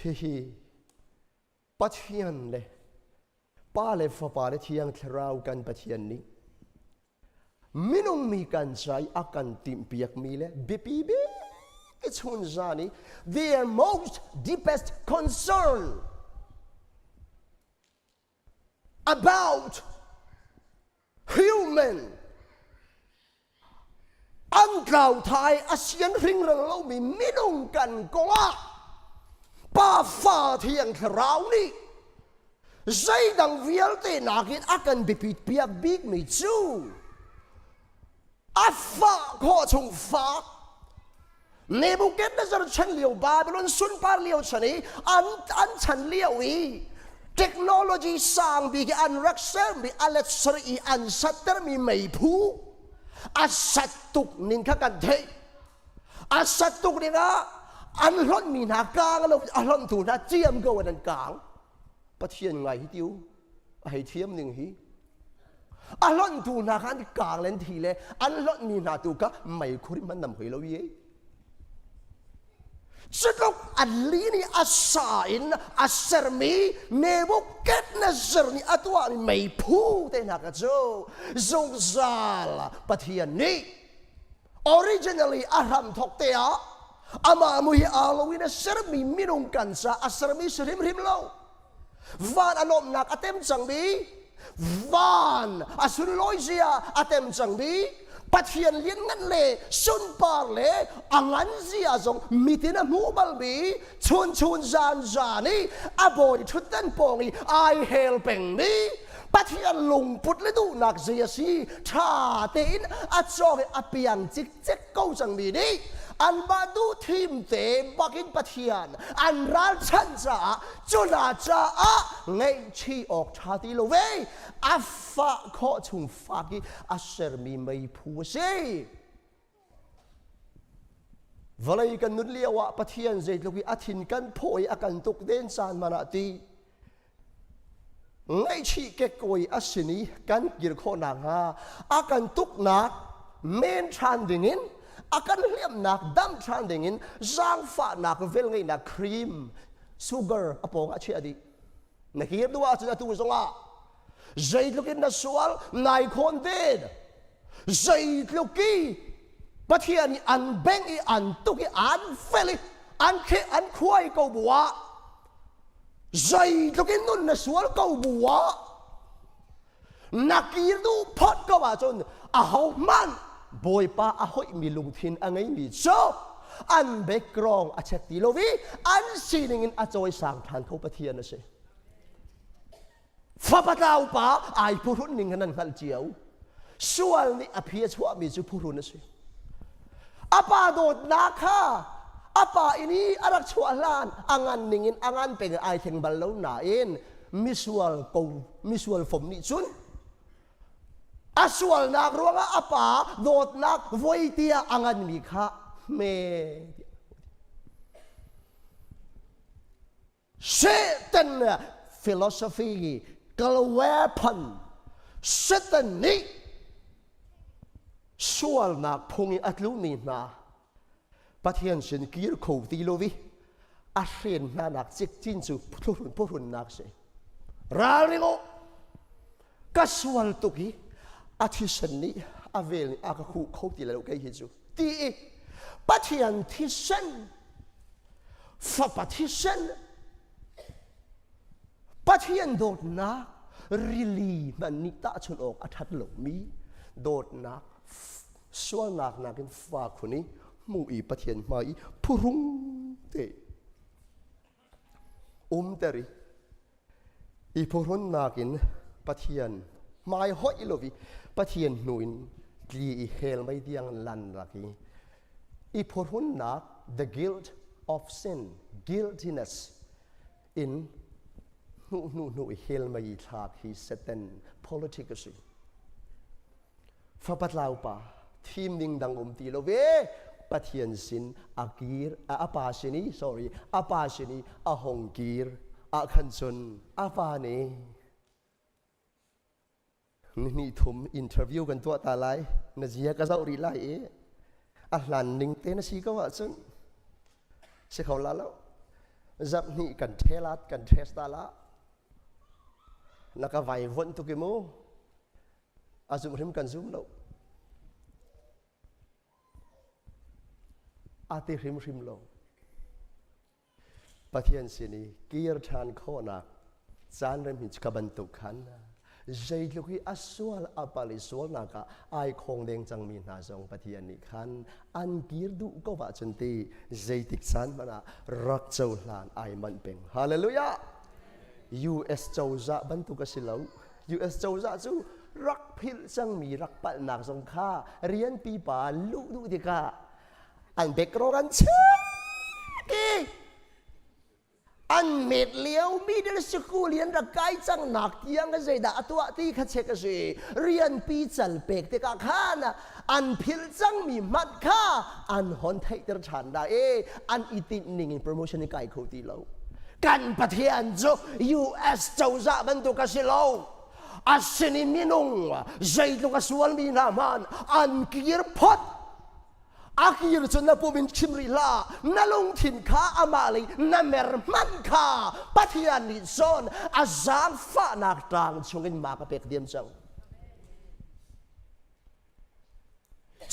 Hihi Pathian le Pa le Fapa le Thiang Thlarau kan Pathian nih minung mi kan ca i a kan timhpiakmi le biapi bik I chun zan i their most deepest concern about human an tlau thai a sian hringral lomi minung kan kongah pa fa thiang thlarau nih zeidang vialte nakin a kan biapit piak bikmi cu a fah khawh chung fak Nebuchadnezzar chan lio Babylon sunpar lio chan i an an chan lio i technology sang bik i an rak sermi a let sarih i an sattermi meiphu a sat tuk ning kha kan theih a sat tuk ning ah an hlonhmi hna kaang lo a hlonhtu hna ciam ko in an kaang Pathian ngai hi tiu a hei thiam ning hi a hlonhtu hna kha an kaang le an thi le an hlonhmi hna tu kha meikhur in man nam hoi lo i cutluk a li nih a sa in a sermi Nebuchadnezzar nih a tuahmi meiphu te hna kha cu zungzal Pathian nih originally a hram thok te ah amah mui aa lo in a sermi minung kan ca a sermi si hrimhrim lo Van a lawmhnak a tem cangmi, van a sunlawi zia a tem cangmi, Pathian lianngan le sunpar le a ngan zia zong mitin a hmu balmi, chun chun zan zan i a bawi ṭhutdan pawng i ai hel pengmi, Pathian lungput le duhnak zei a si ṭha tein a cawk i a piang cikcek ko cangmi nih anmah duh thim te bakin Pathian an ralchanh caah cu hna caah ngaihchih awk ṭha ti lo ve a fah khawh chung fak i a sermi meiphu a si. Vawlei kan nun lio ah Pathian zeitluk i a thin kan phawh i a kan tuk den caan man ah ti ngaihchih kekkawi a sin i kan kir khawh nakhnga a kan tuknak men ṭhan dingin a kan hliamnak dam ṭhan dingin zaangfahnak velngeihnak cream sugar a pawng ah chiah dih na kir duh ahcun atu zongah zeitluk in na sual nai khawn den zeitluk i Pathian i an bengh i an tuk i an fel i an kheh an khuai ko bu ah zeitluk in nun na sual ko bu ah na kir duh phot ko ahcun ahohmanh Bawipa a hoihmi lungthin a ngeimi cu an background a check ti lo i an sining in a cawisang ṭhan kho Pathian a si. Fapa tlau pa ai phuhrun ning nan hngalh cio. Sual nih a phi a chuahmi cu phuhrun a si. A pa dawtnak kha a pa inn i a rak chuah hlan a ngan ning in a ngan peng ai thleng bal lo nain misual ko misual fom nih cun a sualnak ruangah a pa dawtnak voi tiah a nganmi kha hme Satan philosophy weapon Satan nih sualnak phung in a tlumi hna Pathian sin kir kho ti lo i a hren hna nak cikcin cu phuhrun phuhrunnak si ralring u ka sual tuk i a thisen nih a vel nih a ka khuh kho ti lo kei hi cu ti i Pathian thisen Fapa thisen Pathian dawtnak rili hmanh nih tahchunh awk a ṭhat lomi dawtnak sualnak nakin fa khun i hmu i Pathian hmai i phuhrung te umter i i phuhrunnak in Pathian hmai hoih lo i Pathian hnu in tli i hell mei tiang lan rak i i phuhrunnak the guilt of sin guiltiness in hnu hnu hnu i hell mei thlak hi Satan politic a si Fapa tlau pa thim ding dang um ti lo ve Pathian sin a kir a pa sin i sorry a pa sin i a hong kir ah khan cun a pa nih ni thum interview kan tuah ta lai na zia ka zoh rih lai i a hlan ning te na si ko ahcun si kho la lo zarh hnih kan thelat kan test ta la na ka vai vonh tuk i mu A zumh hrim kan zum lo. A ti hrimhrim lo. Pathian sin i kir ṭhan khawhnak caan rem hi ka bantuk khan zeitluk hi a sual a pal i sualnak ah ai khong deng cangmi hna zong Pathian nih khan an kir duh ko ahcun ti zeitik caan hmanh ah rak cohlan ai manh peng. Hallelujah! US cozah bantuk a si lo. US cozah cu rak philh cangmi rak palhnak zong kha rian pipa luh duh tikah an background an check i an met lio middle school in rak kai cang nak tiang ka zeidah a tuah ti kha check a si. Rianpi cal pek tikah khan an philh cangmi hmanh kha an hon theihter ṭhan da i an i tinh ning in promotion i kai kho ti lo. Kan Pathian cu US cozah bantuk a si lo. A sin i minung zeitluk a sualmi hna hmanh an kir phot. A kir cu na pum in chim rih hlah, na lungthin kha amah lei na mer hmanh kha Pathian nih cun a zaangfahnak ṭang chungin ma ka pek diam cang.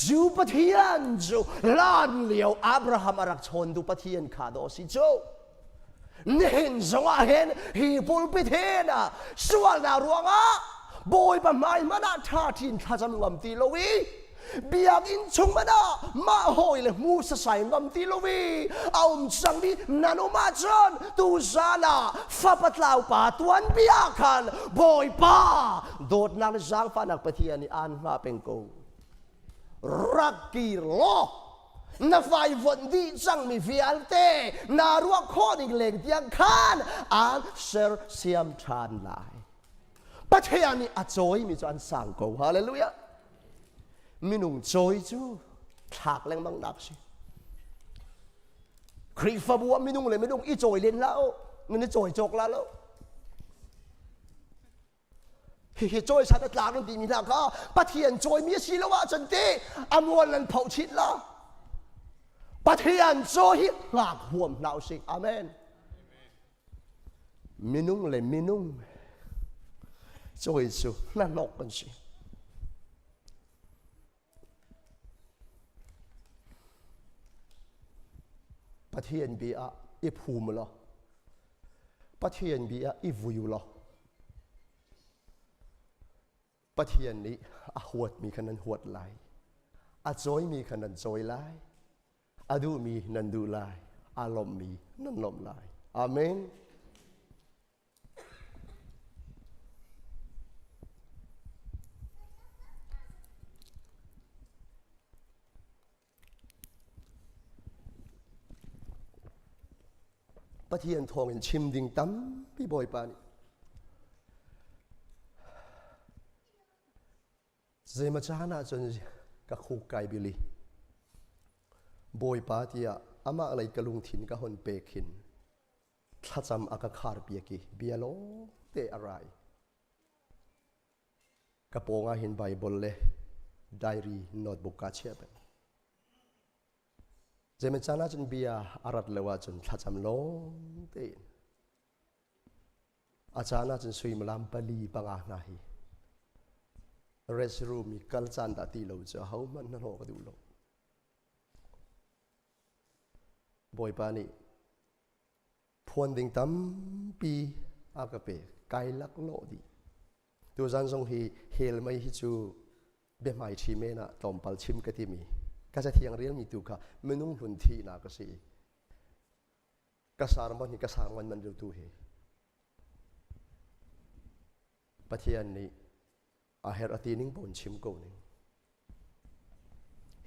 Cu Pathian cu hlan lio Abraham a rak chawntu Pathian kha dawh a si cu. Nihin zongah hin hi pulpit hin sualnak ruangah Bawipa hmai hmanh ah ṭha ṭhin thlacam ngam ti lo i biakinn chung hmanh ah mah hawi le hmu sasai ngam ti lo i a um cangmi nan um ahcun tuzan ah fapa tlau pa tuanbia khan Bawipa dawtnak le zaangfahnak Pathian nih aan hngah peng ko. Rak kir law na vaivuanh dih cangmi vialte naa ruah khawh ding leng tiang khan aan sersiam ṭhan lai. Pathian nih a cawimi cu an sang ko. Hallelujah. Minung cawi cu thlak lengmang nak si. Khrihfabu ah minung le minung i cawi len hlah u. Nan i cawi cawk la lo. Hihi cawisan a tlak nan timi hna kha Pathian cawimi a si lo ahcun ti a mual nan phoh chit la. Pathian cawi hi hngak huam hna usih. Amen. Minung le minung cawi cu hnahnawk kan si. Pathian bia ah i phum law Pathian bia ah i vui law Pathian nih a huatmi kha nan huat lai, a cawimi kha nan cawi lai, a duhmi nan duh lai, a lawmhmi nan lawmh lai. Amen. Pathian thawngin chim ding tampi Bawipa nih zeimaw caan ahcun ka khuk kai bili Bawipa tiah amah lei ka lungthin ka hon pek hin thlacam a ka khar piak i bia lawngte a ra i ka pawng ah hin Bible le diary notebook kaa chiah peng. Zeimaw caan ahcun bia a rat lo ahcun thlacam lawng tein a caan ahcun suimilam pali panga hna hi restroom i kal caan dah ti lo cu ahohmanh hnahnawh ka duh lo. Bawipa nih phuan ding tampi a ka pek kai laklawh dih tuzan zong hi hell mei hi cu biahmai ṭhi men ah tlawmpal chim ka timi ka cathiang relmi tu kha minung hlun thihnak a si ka sermon hi ka sermon man tu hi Pathian nih a herh a ti ning pawn chim ko ning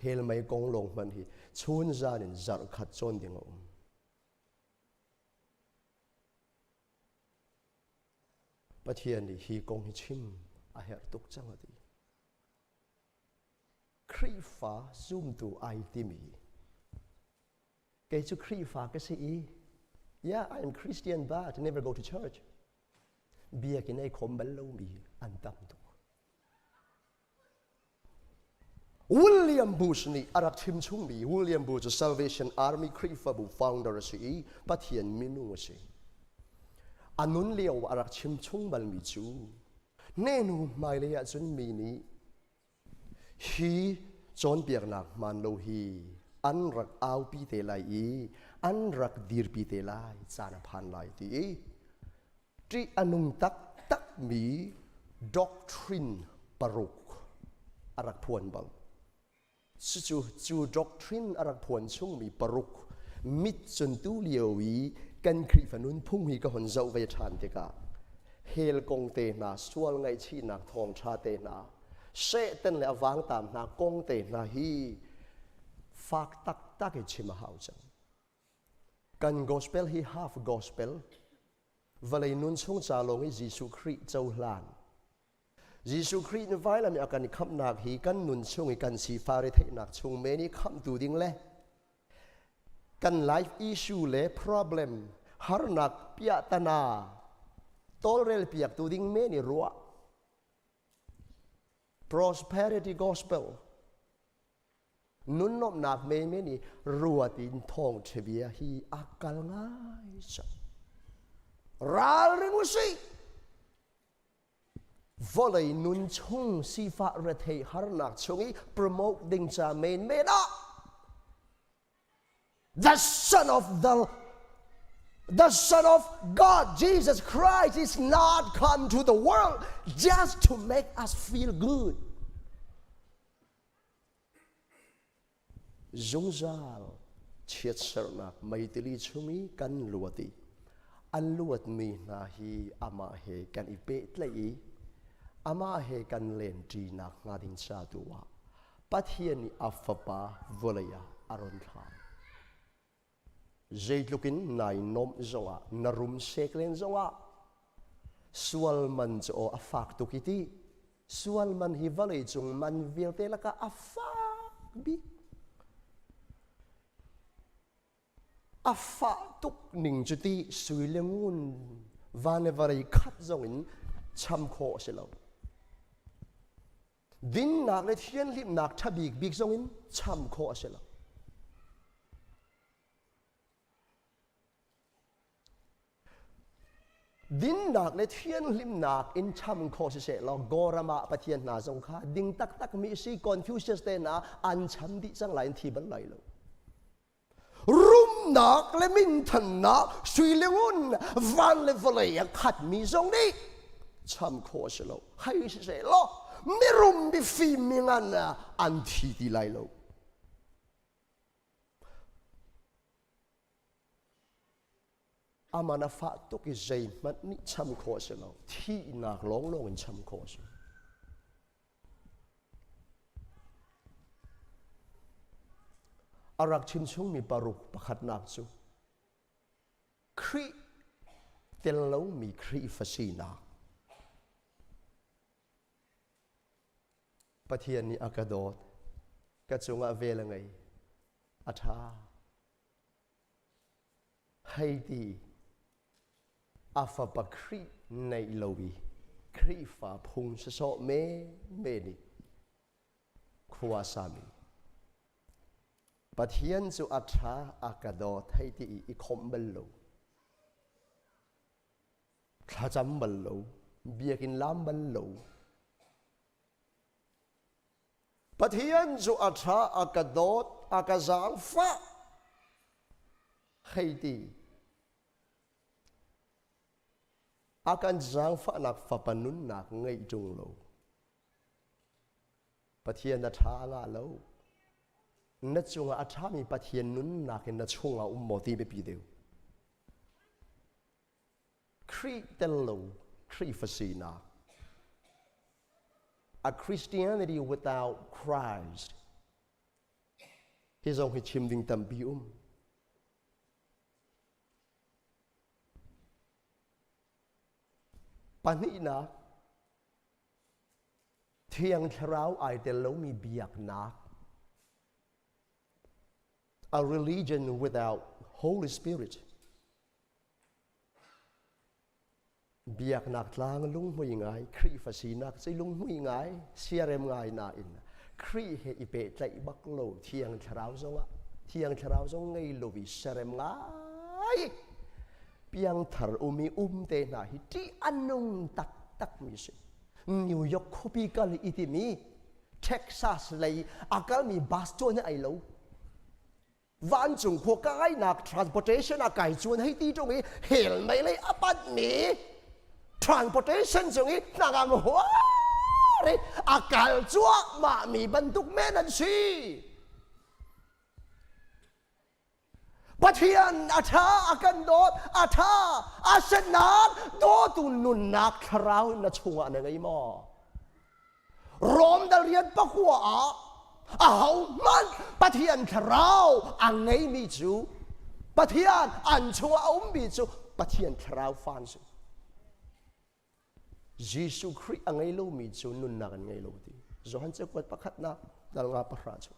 hell mei kong lawng hman hi chun zan in zarh khat cawn ding a um Pathian nih hi kong hi chim a herh tuk cang a ti. Khrihfa zumtu ai timi kei cu Khrihfa ka si i yeah I am Christian but never go to church biakinn ei khom bal lomi an tam tuk. William Bush nih a rak chim chungmi William Bush cu Salvation Army Khrihfabu founder a si i Pathian minung a si. A nun lio a rak chim chung balmi cu nenu hmailei ahcun mi nih hi cawnpiaknak hmaan lo hi An rak aupi te lai i an rak dirpi te lai caan a phan lai ti i ṭih a nung taktakmi doctrine paruk a rak phuan bal. Cucu cu doctrine a rak phuan chungmi paruk mit cun tu lio i kan Khrihfa nunphung hi ka hon zoh ve ṭhan tikah hell kong te hna, sual ngaihchihnak thawngṭha te hna, Satan le a vangtam hna kong te hna hi fak taktak i chim a hau cang. Kan gospel hi half gospel, vawlei nun chung ca lawng i Jesuh Khrih cohlan. Jesuh Khrih nih vailam i a kan khamhnak hi kan nun chung i kan sifah retheihnak chung men i khamhtu ding le kan life issue le problem harnak piahtana tawlrel piaktu ding men i ruah prosperity gospel Nunnuamhnak menmen i ruat in thawngṭha bia hi a kal ngai cang. Ralring usih! Vawlei nun chung sifah rethei harnak chung i promote ding ca menmen ah the son of the the Son of God, Jesus Christ, is not come to the world just to make us feel good. Zungzal chiatserhnak meitili chung i kan luat i an luatmi hna hi amah he kan i pehtlaih i amah he kan lenṭinak hnga ding ca tu ah Pathian nih a Fapa vawlei ah a run thlah. Zeitluk in nai nuamh zongah na rum sek len zongah sual man cu aw a fak tuk i ti sual man hi vawlei cung man vialte lakah a fak bik. A fah tuk ning cu ti sui le ngun van le vawlei khat zong in cham khawh a si lo. Dinnak le thianhlimnak ṭha bikbik zong in cham khawh a si lo. Dinnak le thianhlimnak in cham khawh siseh law Goram ah Pathian hna zong kha ding taktak mi si Confucius te hna an cham dih cang lai in thi bal lai lo. Rumnak le minthannak sui le ngun van le vawlei a khatmi zong nih cham khawh a si lo. Hei siseh law mirum mifim mi ngan an thi ti lai lo. Aman a fah tuk i zeihmanh nih cham khawh a si lo. Thihnak lawnglawng in cham khawh a si. A rak chimchungmi paruk pakhatnak cu Khrih tel lomi Khrihfa sinak. Pathian nih a ka dawt, ka cungah vel a ngei, a ṭha. Hei ti a fapa Khrih neih lo i Khrihfa phung sawsawh menmen i khua sami Pathian cu a ṭha a ka dawt hei ti i i khawmh bal lo thlacam bal lo biakinn lam bal lo Pathian cu a ṭha, a ka dawt, a ka zaangfah hei ti. A kan zaangfahnak fapa nunnak ngeih ṭung lo. Pathian a ṭha ngah lo. Na cungah a ṭhami Pathian nunnak in na chungah um maw ti biapi deuh. Khrih tel lo Khrihfa sinak. A Christianity without Christ. Hi zong hi chim ding tampi um. Pahnihnak, Thiang Thlarau ai tel lomi biaknak. A religion without Holy Spirit. Biaknak tlang lunghmui ngai, Khrihfa sinak ci lunghmui ngai, siarem ngai nain Khrih he i pehtlaih bak lo Thiang Thlarau zongah Thiang Thlarau zong ngei lo i serem ngai piangthar um i um te hna hi ṭih a nung taktak mi si. New York khuapi kal i timi Texas lei a kalmi bus cu nih ai lo. Vancung khua kainak transportation ah kai chuan hei ti ṭung i hell mei lei a panhmi transportation cung i hnangam huar i a kal cuahmahmi bantuk men an si. Pathian a ṭha a kan dawt a ṭha a sennak dawtu nunnak thlarau in na chungah na ngei maw? Rom dal rian pakua ah ahohmanh Pathian thlarau a ngeimi cu Pathian an chungah a ummi cu Pathian thlarau fa an si. Jesuh Khrih a ngei lomi cu nunnak an ngei lo ti. Johan cakuat pakhatnak dal nga pahra cu.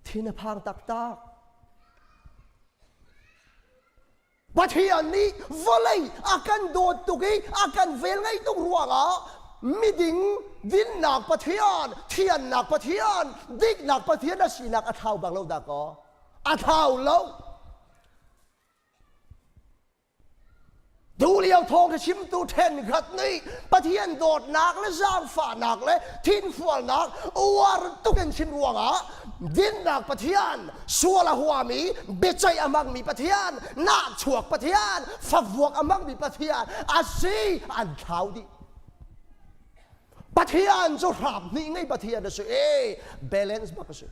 Thin a phang taktak. Pathian nih vawlei a kan dawt tuk i a kan velngeih tuk ruangah miding dinnak Pathian, thiannak Pathian, diknak Pathian a sinak a thlau bang lo dah kaw? A thlau lo. Tulio thawng chimtu ṭhenkhat nih Pathian dawtnak le zaangfahnak le thinfualnak uar tuk in chim ruangah dinnak Pathian, sual a huami, biaceih a hmangmi Pathian, nahchuak Pathian, favuak a hmangmi Pathian a si an thlau dih. Pathian cu hram hnih ngei Pathian a si i balance bak a si.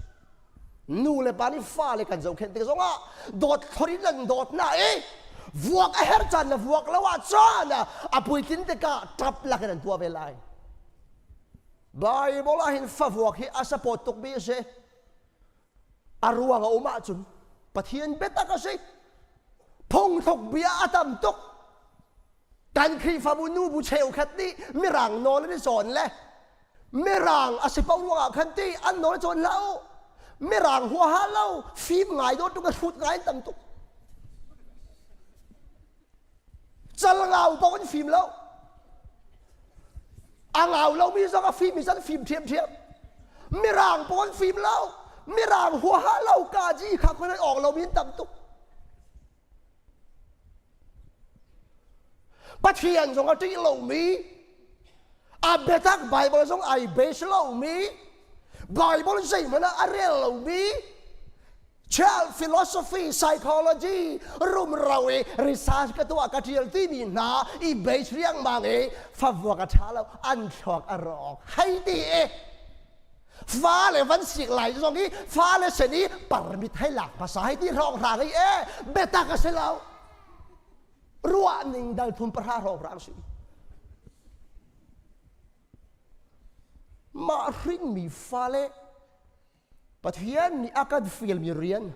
Nu le pa nih fale kan zohkhenh tik zongah dawt thlor in an dawt na i vuak a herh caan na vuak lo ahcun a puitlin tikah ṭap lakin an tuah ve lai. Bible ah hin favuak hi a support tukmi a si. A ruang a um ahcun Pathian biatak a si. Phungthluk bia a tam tuk. Kan Khrihfabu nubu cheukhat nih Mirang nawl an i cawn le Mirang a si paoh ruangah khan ti an nawl cawn hlah u. Mirang huaha lo, fim ngai dawt tuk a hrut ngai an tam tuk. Cal ngau paoh an fim lo. A ngau lomi zong a fim i an fim ṭhiamṭhiam. Mirang paoh an fim lo. Mirang huaha lo kaji kha khuai awng lomi an tam tuk. Pathian zong a ṭih lomi, a biatak Bible zong ai base lomi, Bible zeihmanh ah a rel lomi, child philosophy, psychology, rumro i research ka tuah ka ṭial timi hna i base riangmang i favuak a ṭha lo, an thluak a rawk hei ti i fale van sik lai zong i fale sen i parmit hei lak hmasa hei ti hrawnghrang i e biatak a si lo ruah ning dal thum pahra hrawnghrang si mah hrinmi fale Pathian nih a kan fialmi rian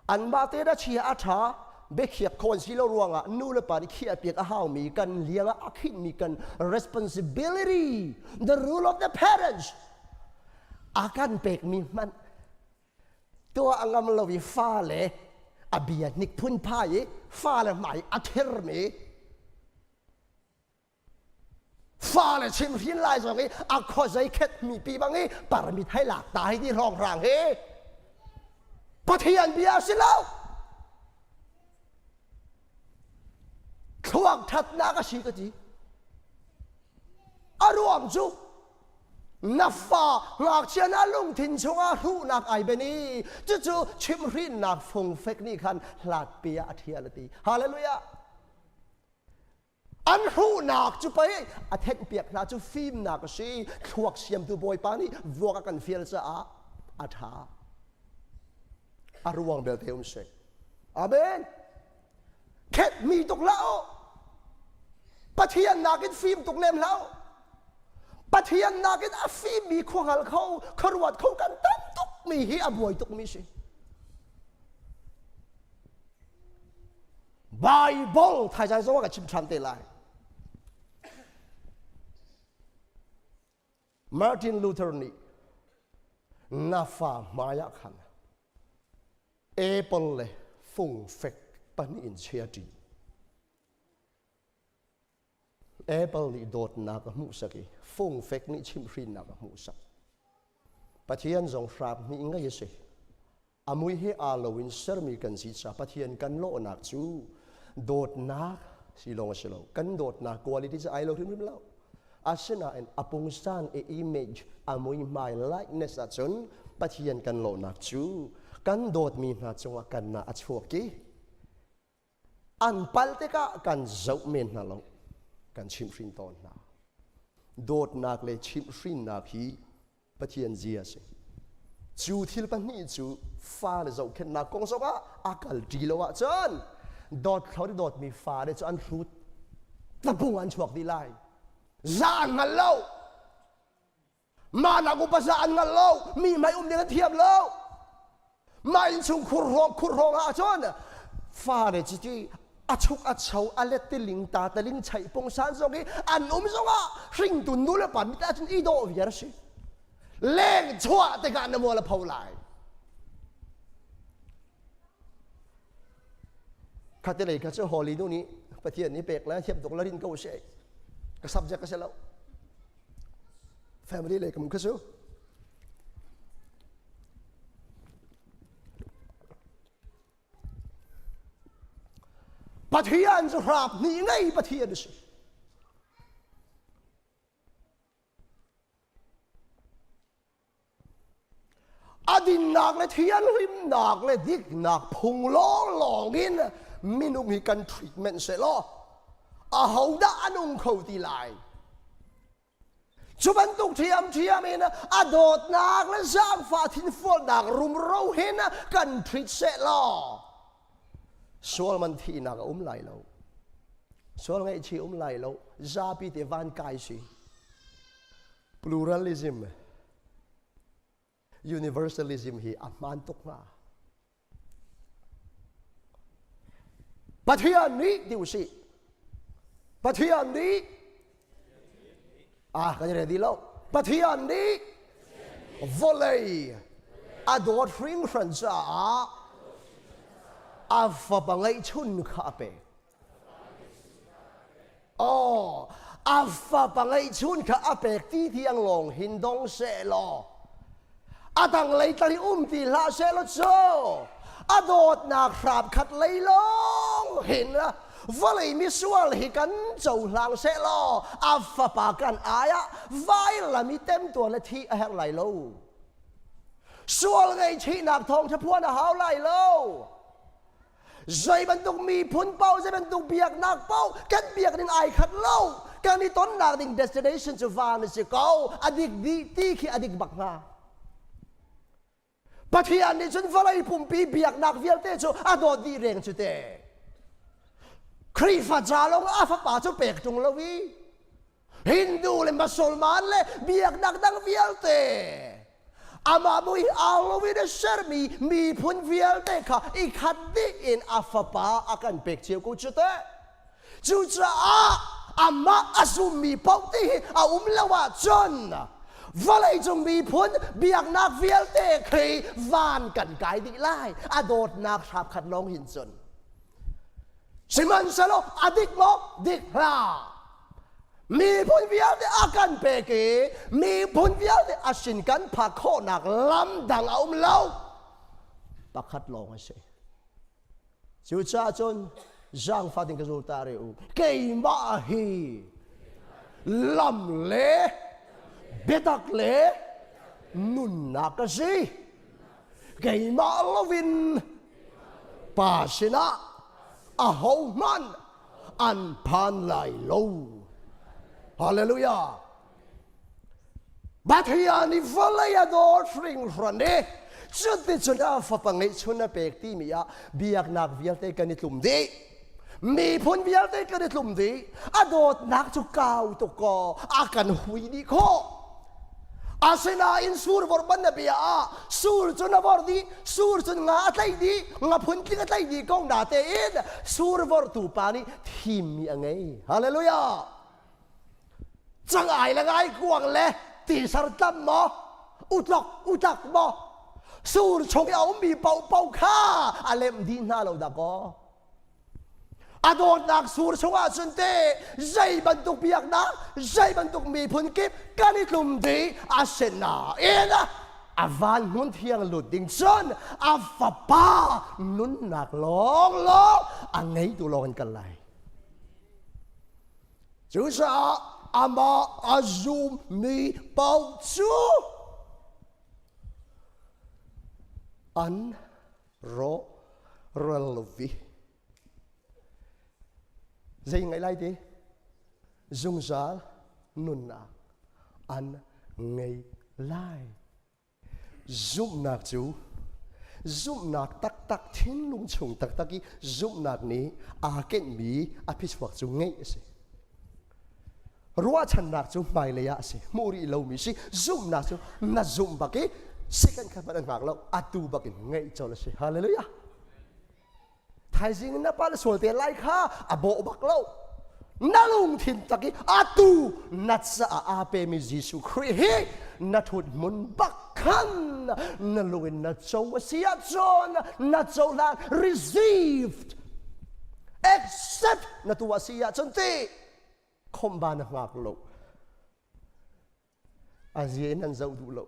anmah te na chia a ṭha biakhiak kho an si lo ruangah nu le pa nih khiahpiak a haumi kan liang ah a khinhmi kan responsibility the rule of the parents a kan pekmi hmanh tuah a ngam lo i fale a bia hnik phunphai i fale hmai a thermi Fale chimhrin lai zong i a khuazei khet mi pi bang i parmit hei lak ta hi ti hrawnghrang hi Pathian bia a si lo. Thluak thatnak a si ka ti. A ruang cu na fa ngakchia na lungthin chungah hruhnak ai ben i cucu chimhrinnak fungfek nih khan hlatpi ah a thial a ti. Hallelujah. An hruhnak cu pei a thenhpiak hna cu fimnak a si. Thluak siamtu Bawipa nih vuak a kan fial caah a ṭha. A ruang belte um si. Amen. Khetmi tuk hlah u. Pathian nakin fim tuk lem hlah u. Pathian nakin a fimmi khuahngal kho, khuaruat kho kan tam tukmi hi a buai tukmi si. Bible thaizang zong ah ka chim ṭhan te lai. Martin Luther nih na fa hmai ah khan apple le fungfek pahnih in chia ṭi. Apple nih dawtnak a hmuhsak i fungfek nih chimhhrinnak a hmuhsak. Pathian zong hram hnih ngei a si. A mui he aa lo in sermi kan si caah Pathian kan lawhnak cu dawtnak si lawng a si lo. Kan dawtnak quality cu ai lo hrimhrim lo. Asinain a pungsan i image a muihmai likeness ahcun Pathian kan lawhnak cu kan dawtmi hna cungah kan nah a chuak i an pal tikah kan zoh men hna lo, kan chimhhrin tawn hna. Dawtnak le chimhhrinnak hi Pathian zia a si. Cu thil pahnih cu fale zohkhenhnak kong zongah a kalṭi lo ahcun dawt thlo dawtmi fale cu an hrut tlabung an chuak dih lai. Za an hngal lo. Mah nak upa za an hngal lo. Mi hmai um ding an thiam lo. Mah innchung khur khur hrawng ah cun fale cu ti a chuk a cho a let tiling ta taling chaih pungsan zong i an um zongah hringtu nu le pa mit ahcun i dawh viar a si. Leng chuah tikah na mual a pho lai. Khate lei kha cu Holy nu nih Pathian nih pek le thiam tuk la rin ko she. Ka subject ka si lo. Family lei kam kha cu. Pathian cu hrap hnih ngei Pathian a si. A dinnak le thianhlimnak le diknak phung lawnglawng in minung hi kan treatment seh law ahodah a nung kho ti lai? Cu bantuk ṭhiamṭhiam in a dawtnak le zaangfah thinfualnak rumro hin kan ṭhit sehlaw sual man thihnak a um lai lo. Sual ngaihchih um lai lo. Zapi te van kai si. Pluralism, universalism hi a hmaan tuk hnga. Pathian nih ti usih. Pathian nih ah kan i ready lo. Pathian nih vawlei a dawt hringhran caah a fapa ngeihchun kha a pek. Aw, a fapa ngeihchun kha a pek ti tiang lawng hin dong seh law a dang lei tlang i um ti hlah seh law cu a dawtnak hram khat lei lawng hin vawlei misual hi kan cohlang seh law a fapa kan ai ah vailam i temtuar le thih a herh lai lo. Sual ngaihchihnak thawngṭha phuan a hau lai lo. Zei bantuk miphun paoh, zei bantuk biaknak paoh kan biak ding ai khat lo. Kan i tonnak ding destination cu van a si ko. A dik dih ti khi a dik bak hnga. Pathian nih cun vawlei pumpi biaknak vialte cu a dawt dih reng cu te. Khrihfa ca lawng a fapa cu pek ṭung lo i Hindu le Musulman le biaknak dang vialte amah mui aa in a sermi miphun vialte kha i khat dih in a fapa a kan pek cio ko cu teh. Cucaah amah a zummi paoh ti hi a um lo ahcun vawleicung miphun biaknak vialte khi van kan kai dih lai a dawtnak hrap khat lawng hin cun. Sihmanhsehlaw a dik maw? Dik hlah. Miphun vialte a kan pek i miphun vialte a sin kan phak khawhnak lam dang a um lo. Pakhat lawng a si. Cucaah cun zaangfah ding ka zul ta re u. Keimah hi lam le biatak le nunnak ka si. Keimah loin pa sinah ahohmanh an phan lai lo. Hallelujah. Pathian i vawlei a dawt hringhran i cuticun a fapa ngeihchun a pek timi ah biaknak vialte kan i tlum dih. Miphun vialte kan i tlum dih. A dawtnak cu kau tuk kaw a kan hui dih khawh. Asinain sur vorh ban na bia ah sur cu na vorh dih, sur cun nga a tlaih dih, nga phuntling a tlaih dih ko na tein sur vorhtu pa nih thimmi a ngei. Hallelujah! Cangai le ngaikuang le tisar tlam maw, utlok utlak maw, sur chung i a ummi paohpaoh kha a lemh dih hna lo dah kaw. A dawtnak sur chungah cun te zei bantuk biaknak, zei bantuk miphun kip kan i tlum dih a si nain a van hmun thiang lut ding cun a fapa nunnak lawnglawng a ngeitu lawng in kal lai. Cucaah Amah a zummi paoh cu an rawhral lo vi. Zei ngaih lai ti? Zungzal nunnak an ngei lai. Zumhnak cu zumhnak taktak thinlung chung taktak i zumhnak nih aa kenhmi a phichuak cu ngeih a si. Ruahchannak cu hmailei ah a si, hmuh rih lomi si. Zumhnak cu na zumh bak i second khat hmanh an hngak lo, atu bak in ngeih colh a si. Hallelujah. Thaizing na pa na sual te lai kha a bawh bak lo. Na lungthin tak i atu na caah aa pemi Jesuh Khrih hi na ṭhut hmun bak khan na lung in na co a si ahcun na cohlan received accept na tuah a si ahcun ti khomba na hngak lo. A zia in an zoh duh lo.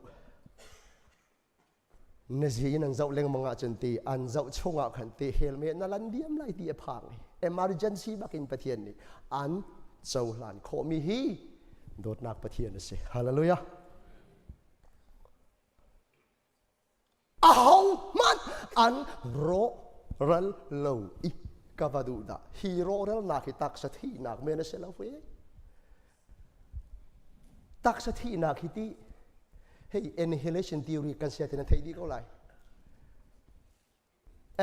Na zi in an zoh lengmang ahcun ti an zoh chungah khan ti helmet na lan diam lai ti a phang i emergency bakin Pathian nih an cohlan khawhmi hi dawtnak Pathian a si. Hallelujah. Aho hmanh an rawhral lo i ka va duh dah. Hi rawhralnak hi taksa thihnak men a si lo ve. Taksa thihnak hi ti hei annihilation theory kan sia ti na theih dih ko lai.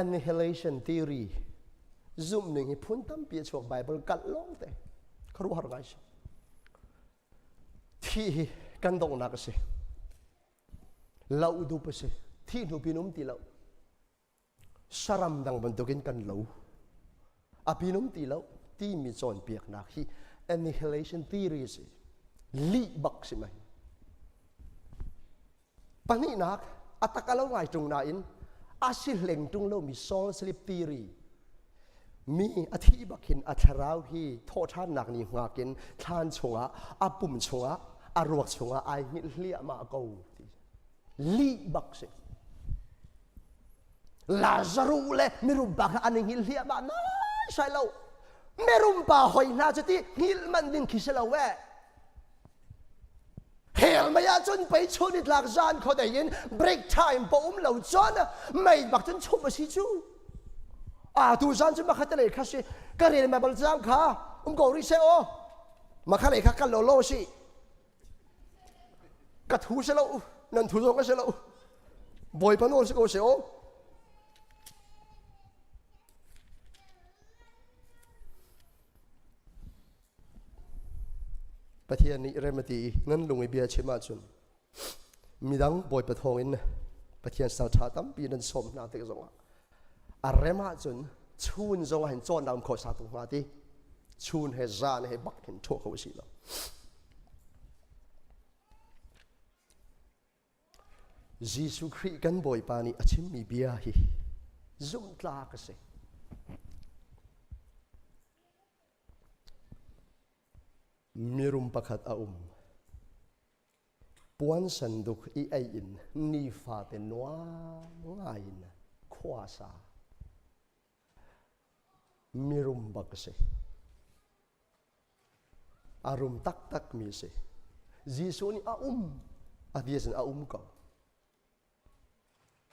Annihilation theory zumh ning hi phun tampi a chuak Bible kalh lawng te khuaruahhar ngai si. Thih hi kan donghnak a si. Loh dup a si. Thih hnu pin um ti lo. Saram dang bantukin kan lo. A pinum ti lo timi cawnpiaknak hi annihilation theory si. Lih bak si mai. Pahnihnak, a tak a lo ngai ṭung nain a si hleng ṭung lomi soul sleep theory. Mi a thih bak hin a thlarau hi thawhṭhannak ni hngak in thlan chungah, a pum chungah, a ruak chungah ai hngilh hliahmah ko ti. Lih bak si. Lazaruh le mirum pa kha an i hngilh hliahmah naisai lo. Mirum pa hoi hna cu ti hngilh manh ding khi si lo eh. Hell mei ah cun pei chun i tlak zan khuadei in break time pa um lo cun mei bak cun chum a si cu. A tu zan cu makhat le kha si ka rel ma bal cang kha um ko rih se aw. Makha le kha kal lo lo si. Ka thu si lo nan thu zong ka si lo. Bawipa nawl si ko se aw. Pathian nih rem a ti i nan lung i bia chim ahcun midang Bawipa thawngin Pathian sal ṭha tampi nan sawm hna tik zongah a rem ahcun chun zongah hin cawnnak um kho sa tu hnga ti chun he zan he bak hin ṭhuah kho si lo. Jesuh Khrih kan Bawipa nih a chimmi bia hi zumhtlak a si. Mirum pakhat a um. Puan sanduk i ei in nifate nuam ngai in khua a sa. Mirum bak a si. A rum taktakmi a si. Jesuh nih a um a ti ahcun a um ko.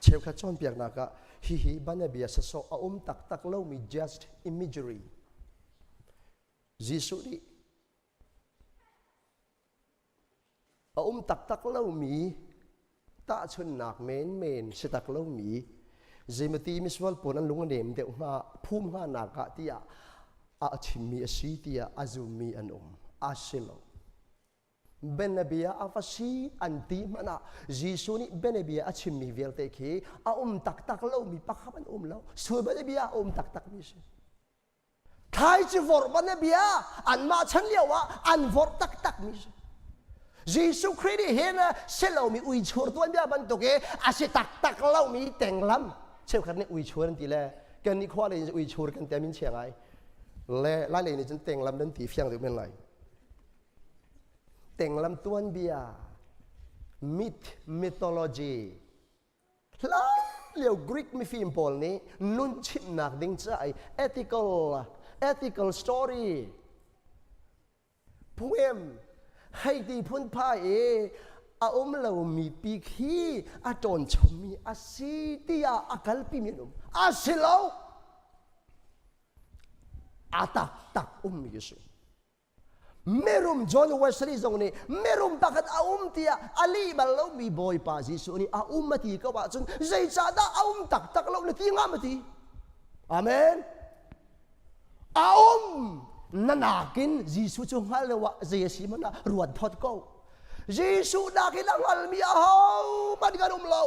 Cheukhat cawnpiaknak ah hihi banabia sasawh a um taktak lomi just imagery. Jesuh nih a um taktak lomi tahchunhnak menmen si tak lomi zeimati misual pawl an lung a nem deuh hnga phum hnga nak ah tiah a chimmi a si tiah a zummi an um a si lo Benabia a va si an ti hmanh ah Jesuh nih benabia a chimmi vialte khi a um taktak lomi pakhat an um lo. Sul benabia a um taktakmi si. Thlaici vorh banabia anmah chan lio ah an vorh taktakmi si. Jesuh Khrih nih hin si lomi uichur tuanbia bantuk i a si taktak lomi tenglam cheukhat nih uichur an ti le kan nih khua lei in uichur kan ti min chia ngai le lai lei nih cun tenglam nan ti fiang deuh men lai. Tenglam tuanbia myth mythology hlan lio Greek mifim pawl nih nun chimhnak ding ca i ethical ethical story. Phungem hei ti phunphai i a um lomi pi khi a ṭawn chommi a si tiah a kalpimi an um. A si lo. A taktak ummi a si. Mirum John Wesley zong nih mirum pakhat a um tiah a lih bal lomi Bawipa Jesuh nih a um a ti ko ahcun zeicahdah a um taktak lo na ti hnga ma ti? Amen. A um na nakin Jesuh cu hngal lo ah zei a si hmanh ah ruat phot ko. Jesuh nakin a hngalmi ahohmanh kan um lo.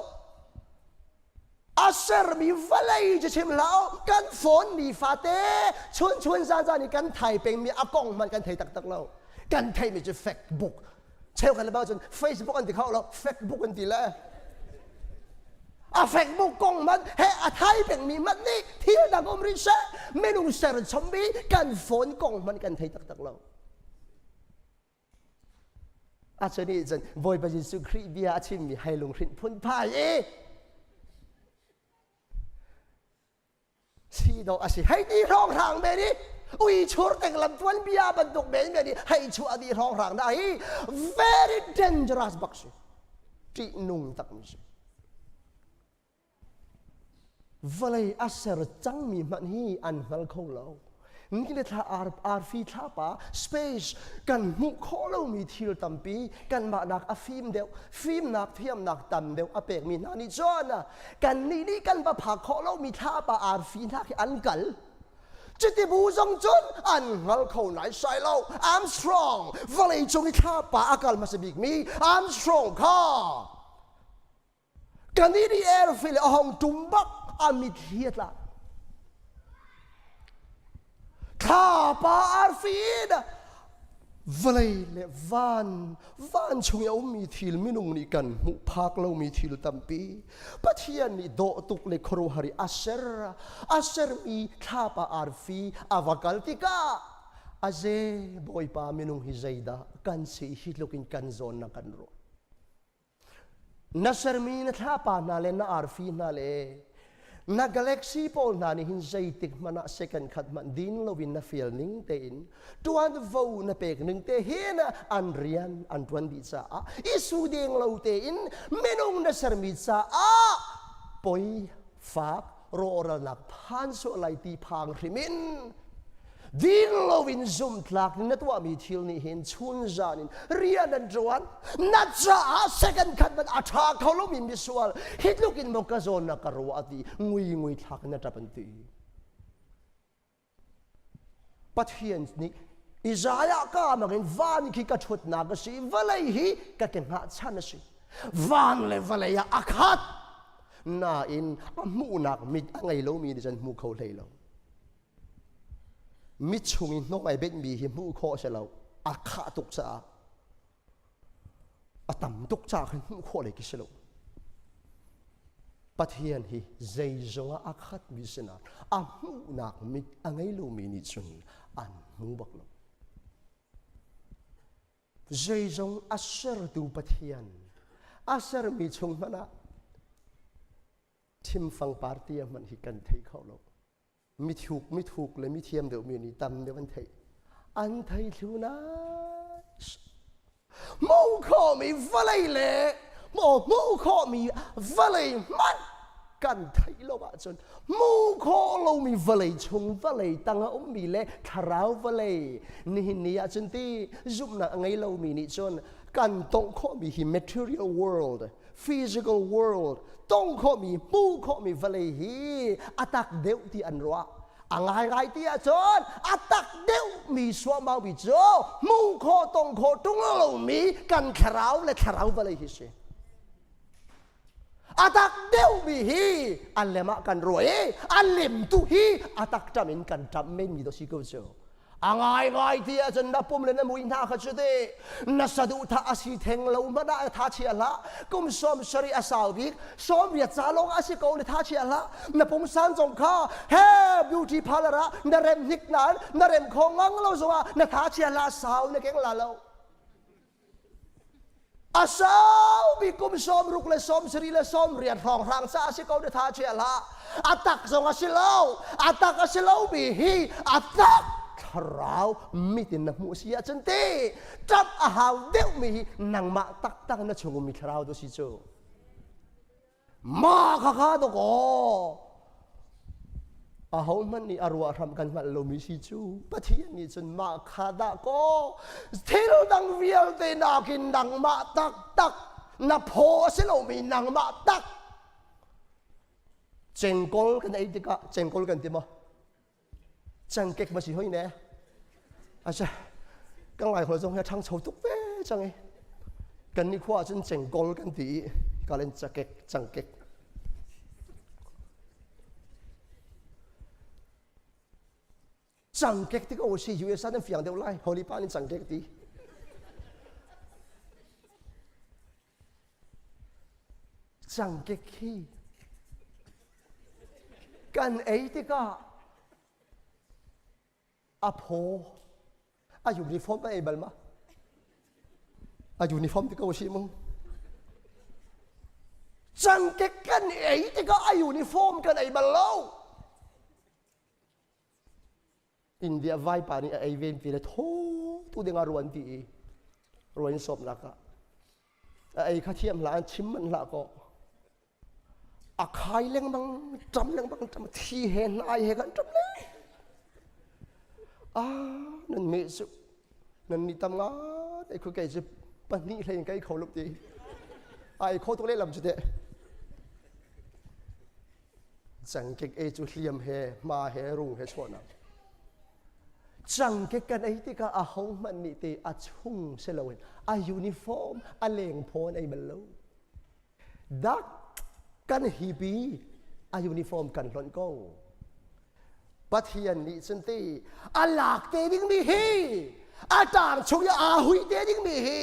A sermi vawlei cu chim hlah kan phone ni fate chun chun zan zan i kan thai pengmi a kong hmanh kan thei taktak lo. Kan theihmi cu Facebook. Cheukhat le bang cun Facebook an ti kho lo, Facebook an ti le. A Facebook kong hmanh he a thai pengmi hmanh nih thil dang um rih seh minung ser chommi kan phone kong hmanh kan thei taktak lo. A cu nih cun Bawipa Jesuh Khrih bia a chimmi hei lunghrinh phunphai i si dawh a si. Hei ti hrawnghrang men i ui chur teng lam tuan bia bantuk men men i hei chuah dih hrawnghrang na hi very dangerous bak si. Ṭihnung tak mi si. Vawlei a ser cangmi hmanh hi an hngal kho lo. Ni le thla arfi thlapa space kan hmuh khawh lomi thil tampi kanmah nak a fim deuh fimnak thiamnak tam deuh a pekmi hna nih cun kannih nih kan va phak khawh lomi thlapa arfi hna khi an kal. Cuti bu zong cun an hngal kho naisai lo. Armstrong vawleicung i thlapa a kal hmasa bikmi Armstrong kha Kan i airfield a hong tum bak a mitthli a tla. Thlapa arfi in vawlei le van van chung i a ummi thil minung nih kan hmuh phak lomi thil tampi Pathian nih dawh tuk le khuaruahhar i a ser a sermi thlapa arfi a va kal tikah aze Bawipa minung hi zeidah kan si hi tluk in kan zawn na kan ruah Na sermi na thlapa hna le na arfi hna le na galaxy pawl hna nih hin zeitik hmanh ah second khat hmanh din loin na fial ning tein ṭuanvo na pek ning te hin an rian an ṭuan dih caah i su deng lo tein minung na sermi caah poi fak rawhralnak phan sual lai ti phang hrim in din loin zumhtlak na tuahmi thil nih hin chun zan in rian an ṭuan na caah second khat man a ṭha kho lomi misual hi tluk in maw ka zawn na ka ruah ti ngui ngui thlak na ṭap an ti Pathian nih Isaiah ka mangin van khi ka ṭhutnak a si vawlei hi ka ke hngahchan a si van le vawlei ah a khat nain a hmuhnak mit a ngei lomi nih cun hmu kho hlei lo mit chung i hnok ai benhmi hi hmuh khawh a si lo a khah tuk caah a tam tuk caah khan hmuh khawh lei khi si lo Pathian hi zeizong ah a khatmi sinah a hmuhnak mit a ngei lomi nih cun an hmu bak lo zeizong a sertu Pathian a sermi chung hmanh ah thimfang party a hmanh hi kan thei kho lo mithuk mithuk le mithiam deuhmi nih tam deuh an theih an thei thlu nai hmuh khawhmi vawlei le maw hmuh khawhmi vawlei hmanh kan theih lo ahcun hmuh khawh lomi vawlei chung vawlei tang a ummi le thlarau vawlei nihin ni ahcun ti zumhnak a ngei lomi nih cun kan tongh khawhmi hi material world physical world tong khawhmi hmuh khawhmi vawlei hi a tak deuh ti an ruah a ngaingai ti ahcun a tak deuhmi suahmaumi cu hmuh khawh tong khawh ṭung lomi kan thlarau le thlarau vawlei hi si a tak deuhmi hi a lem ah kan ruah i a lem tu hi a tak ṭam in kan ṭamh menmi to si ko cu A ngaingai ti ahcun na pum le na mui hna kha cu ti na saduhthah a si theng lo hmanh ah tha chia hlah. Kum 70 a sau bik 80 ca lawng a si ko le tha chia hlah. Na pungsan zong kha he beauty parlor ah na rem hnik nain na rem kho ngang lo zongah na tha chia hlah sau na keng la lo. A sau bik kum 60 le 70 le 80 hrawnghrang ca a si ko na tha chia hlah. A tak zong a si lo. A tak a si lomi hi a tak. Thlarau mit in na hmuh si ahcun te ṭap a hau deuhmi hi nangmah taktak na chung ummi thlarau tu si cu. Ma kha kha dawkaw ahohmanh nih a ruah hram kan hngalh lomi si cu Pathian nih cun mah kha dah kaw thil dang vialte nakin nangmah taktak na phaw a si lomi nangmah tak cengkol kan ei tikah cengkol kan ti maw cangkek ma si hoi ne acha kan lai hol zong hi ṭhangcho tuk ve cang i kan ni khua cun cengkol kan ti i kalen cakek cangkek cangkek ti ko si US ah nan fiang deuh lai holy pa nih cangkek ti Cangkek hi kan ei tikah a phaw a uniform kan ei bal ma a uniform ti ko si mu cangkek kan ei tikah a uniform kan ei bal lo India vaipa nih a ei ven ti le thaw tu ding ah ruan ti i ruan sawmnak ah a ei kha thiam hlah an chim manh hlah kaw a khai lengmang ṭam lengmang ṭam thi he hnai he kan ṭam le ah nan me cu nan ni tam nga ei khu kei cu pahnih hlei in kai kho lup ti ai kho tuk lehlam cu teh Cangkek ei cu hliam he hma he rung he chuahnak. Cangkek kan ei tikah ahohmanh nih te a chung si loin a uniform a lengphaw an ei bal lo. Dak kan hipi a uniform kan hlonh ko. Pathian nih cun ti a lak te dingmi hi a tang chung i aa hui te dingmi hi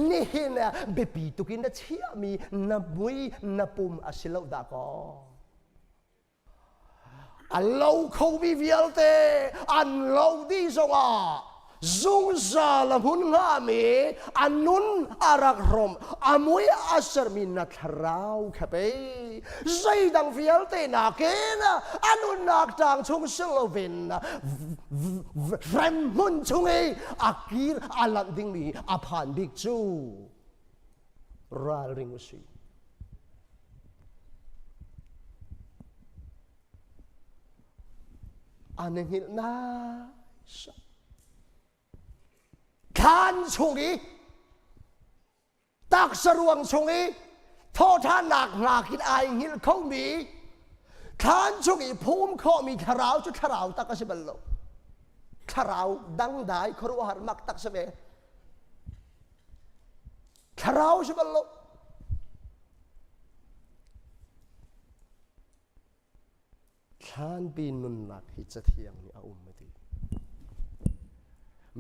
nihin biapi tuk in na chiahmi na mui na pum a si lo dah kaw a lo khomi vialte an lo dih zongah zungzal a hmun hngami a nun a rak hrawmh a mui a sermi na thlarau kha pei zeidang vialte nakin a nunnak ṭang chung si loin hremhmun chung i a kir a lanh dingmi a phan bik cu ralring u sih. An i hngilh nai Thlan chung i taksa ruang chung i thawhṭhannak hngak in ai hngilh khomi thlan chung i phum khawhmi thlarau cu thlarau tak a si bal lo. Thlarau dangdai khuaruahhar mak tak si ve. Thlarau si bal lo. Thlanpi nunnak hi cathiang nih a um a ti.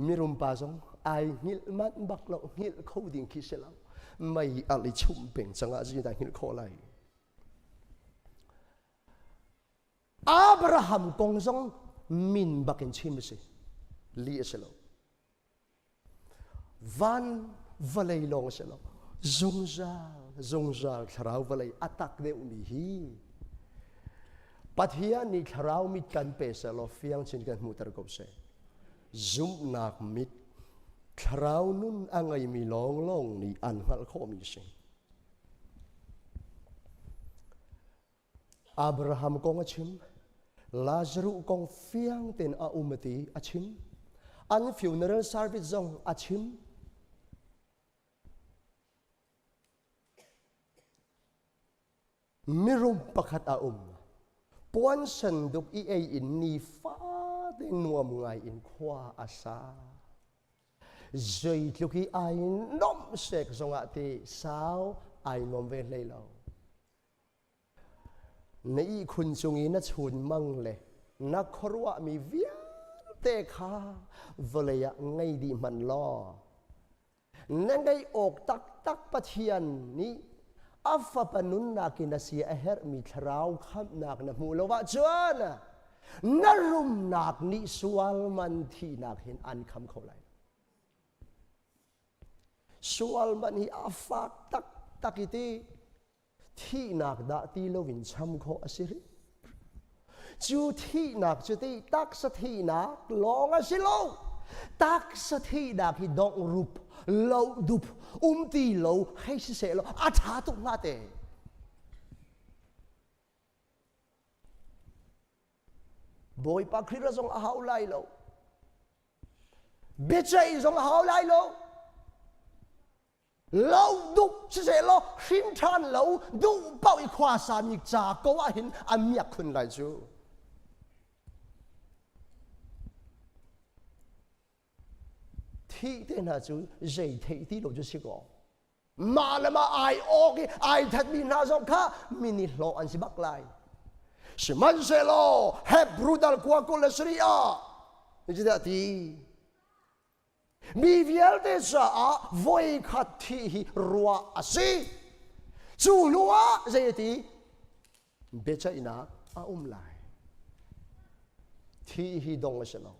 Mirum pa zong ai hngilh manh bak lo, hngilh kho ding khi si lo. Mei alh i chumh peng cangah zeidah hngilh khawh lai? Abraham kong zong min bak in chim a si. Li a si lo. Van vawlei lawng a si lo. Zungzal, zungzal thlarau vawlei a tak deuhmi hi Pathian nih thlarau mit kan pe seh law fiang chin kan hmuhter ko seh. Zumhnak mit thlarau nun a ngeimi lawnglawng nih an hngalh khawhmi a si. Abraham kong a chim. Lazarus kong fiang tein a um a ti a chim. An funeral service zong a chim. Mirum pakhat a um. Puan senduk i ei in nifate nuam ngai in khua a sa. Zeitluk i ai nomh sek zongah ti sau ai nuam ve hlei lo. Na ihkhun cung i na chunmang le na khuaruahmi vialte kha vawlei ah ngei dih hmanh law na ngeih awk taktak Pathian nih a fapa nunnak in a si a herhmi thlarau khamhnak na hmuh lo ahcun na rumnak nih sual man thihnak hin an kham kho lai. Sual man hi a fak taktak i ti thihnak dah ti loin cham khawh a si rih. Cu thihnak cu ti taksa thihnak lawng a si lo. Taksa thihnak hi dongh rup, lo dup, um ti lo hei si seh law a ṭha tuk hnga te. Bawipa Khrih zong a hau lai lo. Biaceih zong a hau lai lo. Lo dup siseh law hrin ṭhan lo duh paoh i khua sami ca ko ah hin a miak khun lai cu. Thih te hna cu zei theih ti lo cu si kaw. Mah le mah ai awk i ai thatmi hna zong kha mi nih hlawh an si bak lai. Sihmanhsehlaw Hebrew dal kua 27 ah zeidah ti? Mi vialte caah voikhat thih hi ruah a si. Cu hnu ah zei a ti? Biaceihnak a um lai. Thih hi dong a si lo.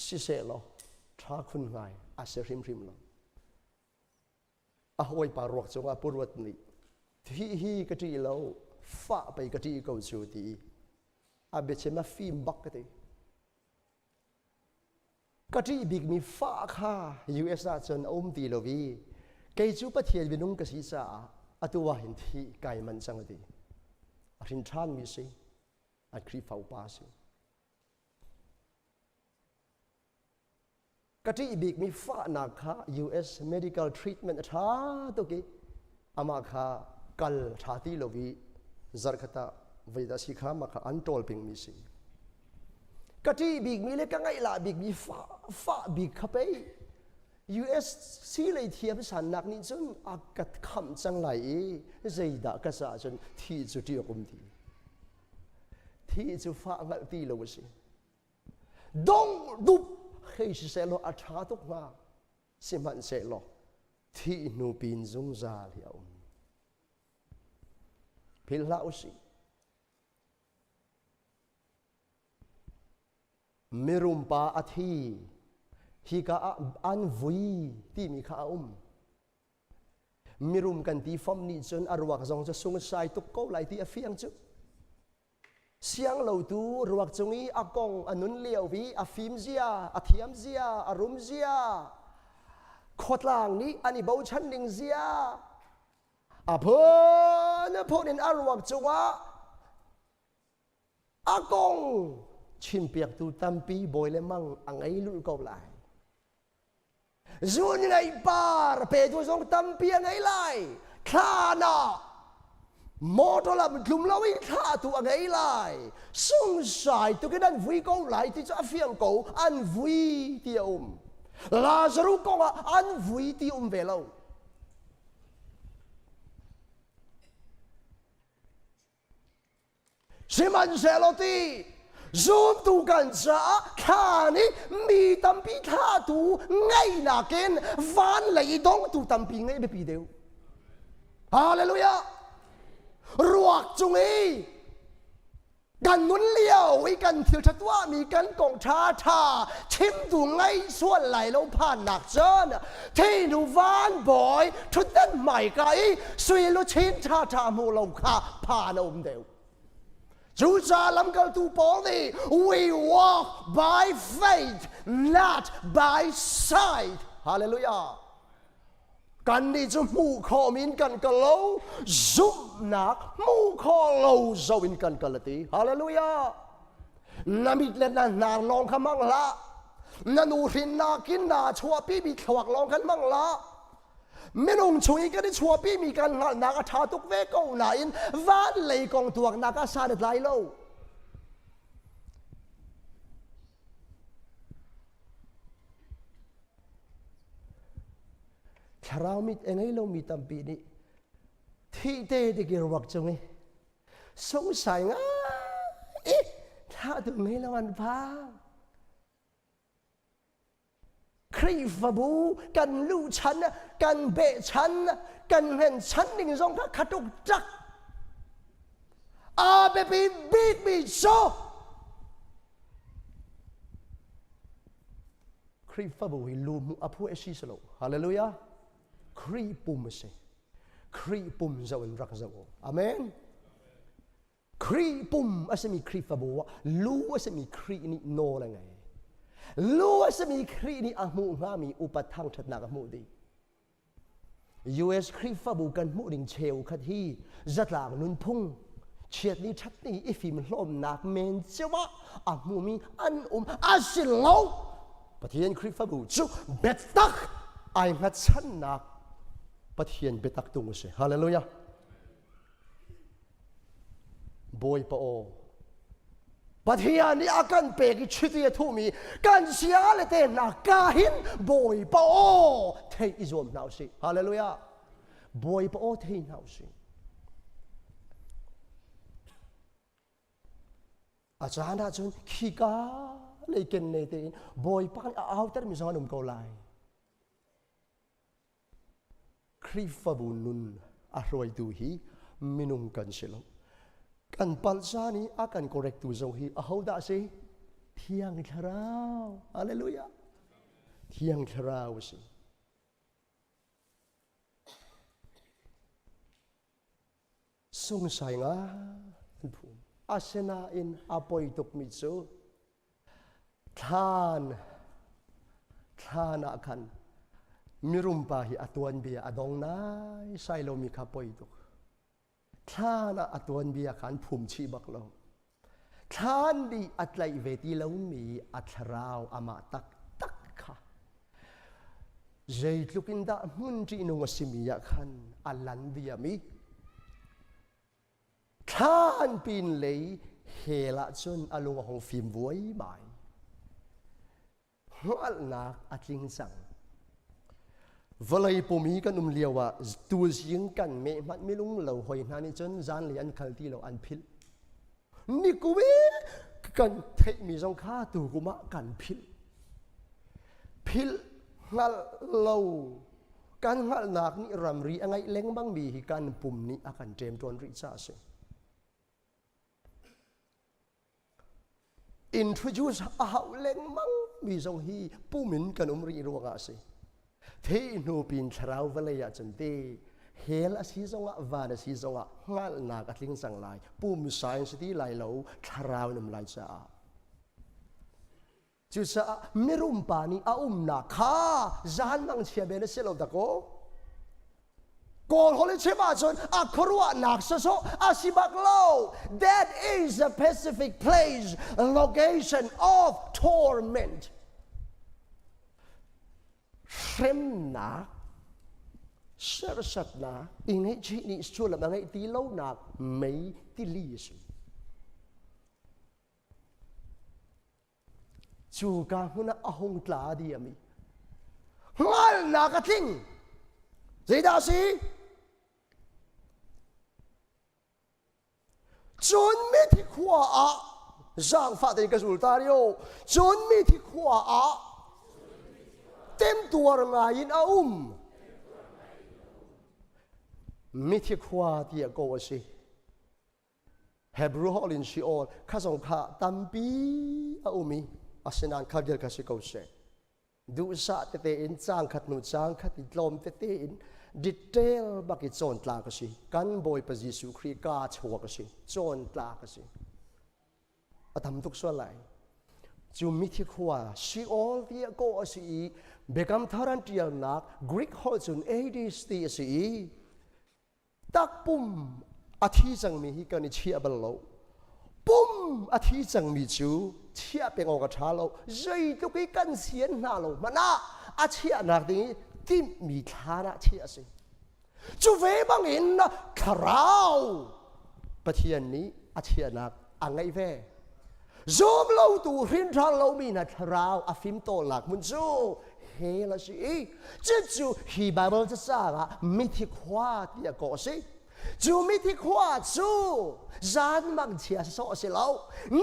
Siseh law ṭha khun ngai a si hrimhrim lo. A hawipa ruak cungah puruat nih thih hi ka ṭih lo, fah pei ka ṭih ko cu ti a biachim a fim bak ka ti. Ka ṭih bikmi fah kha US ah cun a um ti lo i kei cu Pathian minung ka si caah atu ah hin thih kai manh cang a ti. A hrin ṭhanmi si, a Khrihfa upa a si. Ka ṭih bikmi fahnak kha US medical treatment a ṭha tuk i amah kha kal ṭha ti lo i zarhkhat ah voidah si kha mah kha an ṭawl pingmi si. Ka ṭih bikmi le ka ngaihlah bikmi fah, fah bik kha pei US sii lei thiam sannak nih cun a ka khamh cang lai i zeidah ka caah cun thi cu ṭih awk um ti. Thi cu fah hngalh ti lo a si. Dong dup hei siseh law a ṭha tuk hnga. Sihmanhsehlaw thih hnu pin zungzal hi a um. Philh hlah usih. Mirum pa a thi. Hika ah an vui timi kha a um. Mirum kan ti fom nih cun a ruak zong cu sungsai tuk ko lai ti a fiang cu. Siang lo tu ruak cung i a kong a nun lio i a fim zia, a thiam zia, a rum zia, khuatlang nih an i bochan ning zia, a phun a phun in a ruak cungah a kong chimpiaktu tampi bawi le mang a ngei lulh ko lai. Zun ngei par petu zong tampi a ngei lai. Thlan ah motor lam tlum lo in thlah tu a ngei lai. Sungsai tukin an vui ko lai ti cu a fiang ko. An vui ti a um. Lazarus kong ah an vui ti um ve lo. Sihmanhsehlaw ti zumtu kan caah thla nih mi tampi thlahtu ngeihnak in van lei i dongtu tampi ngeih biapi deuh. Hallelujah! Ruak cung i kan nun lio i kan thil ṭha tuahmi kan kong ṭha ṭha chimtu ngei sual lai lo phannak cun thinu van bawi ṭhutdan hmaika i sui luchin ṭha ṭha hmu lo kha phan a um deuh. Cucaah lamkaltu Paul nih we walk by faith not by sight. Hallelujah. Kannih cu hmuh khawh in kan kal lo, zumhnak hmuh khawh lo zo in kan kal a ti. Hallelujah. Na mit le na hnar lawng kha hmang hlah. Na nu hrinnak in naa chuahpimi thluak lawng khan hmang hlah. Minung chung i kan i chuahpimi kan hngalhnak a ṭha tuk ve ko nain van lei kong tuaknak ah san a tlai lo. Thlarau mit a ngei lomi tampi nih thih te tikir ruak cung i sungsai ngai i thlah tu ngei lo an vang. Khrihfabu kan luh chan, kan beh chan, kan hren chan ning zong kha khatuk tak. A biapi bikmi cu Khrihfabu hi lu hmuh a phu a si lo. Hallelujah. Khrih pum a si. Khrih pum zoh in rak zoh u. Amen. Khrih pum a simi Khrihfabu ah lu a simi Khrih nih nawl a ngei. Lu a simi Khrih nih a hmuh hngami upat thangṭhatnak a hmuh dih. US Khrihfabu kan hmuh ding cheukhat hi zatlang nunphung chiatni ṭhatni i fimhlawmnak men cio ah a hmumi an um a si lo. Pathian Khrihfabu cu biatak ai hngatchannak Pathian biatak tung a si. Hallelujah. Bawipa aw Pathian nih a kan pek i chiti a thuhmi kan sia le te hna ka hin Bawipa aw theih i zuam hna usih. Hallelujah. Bawipa aw thei hna usih. A caan ahcun khika lei ken ne tein Bawipa nih a auter mi zong an um ko lai. Khrihfabu nun a hruaitu hi minung kan si lo. Kan palh caan i a kan correctu zong hi ahodah a si? Thiang Thlarau. Hallelujah. Thiang Thlarau a si. Sungsai nga an phum. Asinain a poi tukmi cu thlan thlan ah khan mirum pa hi a tuanbia a dong nai sai lomi kha poi tuk. Thlan ah a tuanbia kha an phum chih bak lo. Thlan nih a tlaih ve ti lomi a thlarau amah taktak kha zeitluk in dah hmun ṭihnung a simi ah khan a lan diam i thlan pin lei hell ah cun a lung a hung fim vuaimai. Hngalhnak a tling cang. Vawlei pum i kan um lio ah tuzing kan meh hmanh milung lo hoi hna nih cun zanlei an khal ti lo an philh. Nikum i kan theihmi zong kha tukum ah kan philh. Philh hngalh lo kan hngalhnak nih ramri a ngeih lengmangmi hi kan pum nih a kan ṭemṭawn rih caah a si. Introduce a hauh lengmang mi zong hi pum in kan um rih ruangah a si. Thei hnu pin thlarau vawlei ah cun te hell a si zongah van a si zongah hngalhnak a tling cang lai. Pum science ti lai lo thlarau in um lai caah. Cucaah mirum pa nih a umnak kha zan mangchia men a si lo dakaw. Kawl holh i chim ahcun a khuaruahnak sawsawh a si bak lo. That is a specific place, location of torment. Hremnak, serhsatnak, i ngaihchih nih sullam a ngeih ti lonak mei tili a si. Cuka hmun ah a hung tla diam i hngalhnak a tling. Zeidah a si? Cun mithi khua ah zaangfah tein ka zul ta rio. Cun mithi khua ah temtuar ngai in a um. Mithi khua tiah ko a si. Hebrew holh in Sheol kha zong kha tampi a um i asinain kha vial kha si ko seh. Duhsah tete in caang khat hnu caang khat i tlawm tete in detail bak i cawn tlak a si. Kan Bawipa Jesuh Khrih kaa chuak a si. Cawn tlak a si. A tam tuk sual lai. Cu mithi khua Sheol tiah kawh a si i Biakam Thar an ṭialnak Greek holh cun Hades ti a si i Takpum a thi cangmi hi kan i chiah bal lo. Pum a thi cangmi cu chiah peng awk a ṭha lo. Zeitluk i kan sian hna lo hmanh ah a chiahnak ding i timhmi thlan ah chiah a si. Cu ve bangin thlarau Pathian nih a chiahnak a ngeih ve. Zum lotu hrinṭhan lomi hna thlarau a fimtawlnak hmun cu hell a si i cucu hi Baibal cacang ah mithi khua tiah kawh a si. Cu mithi khua cu zan mangchia sawh a si lo.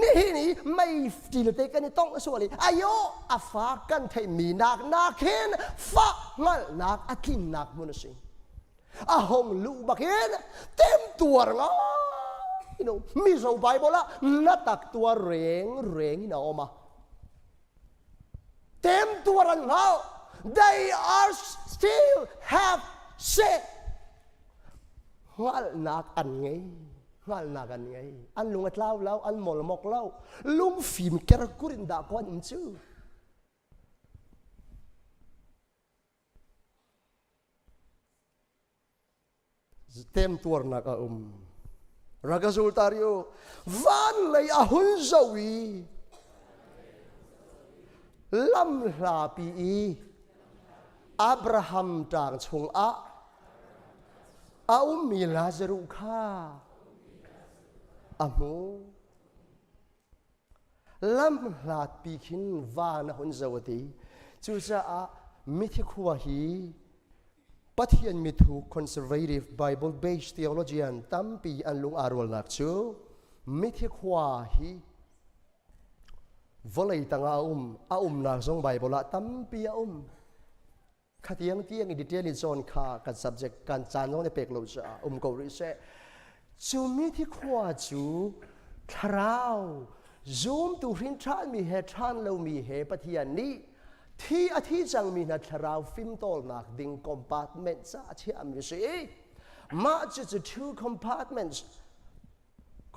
Nihin i mei ṭil te kan i tongh sual i ayo a fa kan theihmi nak nak hin fah hngalhnak a tlinnak hmun a si. A hong luh bakin temtuar ngai no Mizo Bible ah na tak tuar reng reng in a um a temtuar an hngau they are still have sick hngalhnak an ngei. Hngalhnak an ngei. An lung a tlau lo, an molmok lo. Lungfim kerkur in dah kaw an um cu. Temtuarnak a um. Rak ka zul ta rih u. Van lei a hun zoh i lamhlapi i Abraham ṭang chungah a ummi Lazaruh kha a hmu. Lamhlatpi khin van a hun zoh a ti. Cucaah mithi khua hi Pathian mithu conservative Bible based theologian tampi an lung aa rualnak cu mithi khua hi vawlei tangah a um a umnak zong Bible ah tampi a um khatiang tiang i detail in cawn kha kan subject kan caan zong ne pek lo caah um ko rih seh cu mithi khua cu thlarau zumtu hrin ṭhanmi he ṭhan lomi he Pathian nih thi a thi cangmi hna thlarau fimtawlnak ding compartment ca a chiahmi a si i mah cucu two compartments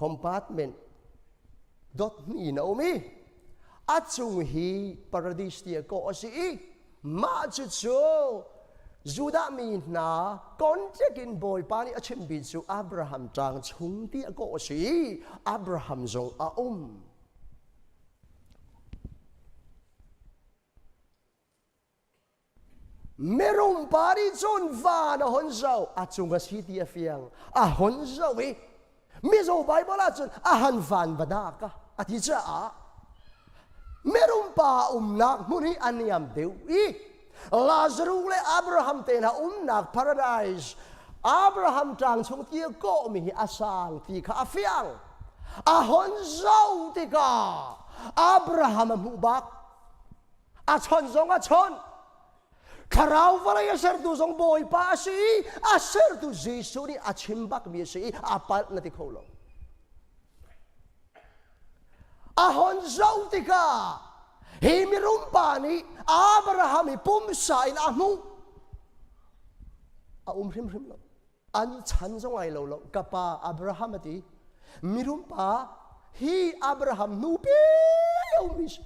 compartment dot hnih in a um i a cung hi paradis tiah kawh a si i mah cucu Judah mi hna konṭek in Bawipa nih a chimmi cu Abraham ṭang chung tiah kawh a si i Abraham zong a um. Mirum pa nih cun van a hon zoh, a cung a si ti a fiang. A hon zoh i Mizo Bible ahcun a han van va dak a a ti caah mirum pa umnak hmun hi a niam deuh i Lazarus le Abraham te hna umnak paradise Abraham ṭang chung ti a kawhmi hi a sang ti kha a fiang. A hon zoh tikah Abraham a hmuh bak. A chawnh zong a chawnh. Thlarau vawlei a sertu zong Bawipa a si i a sertu Jesuh nih a chim bakmi a si i a palh na ti kho lo. A hon zoh tikah hi mirum pa nih Abraham hi pumsa in a hmuh. A um hrimhrim lo. An chan zong ai lo lo. Ka pa Abraham a ti. Mirum pa hi Abraham nupi a ummi si.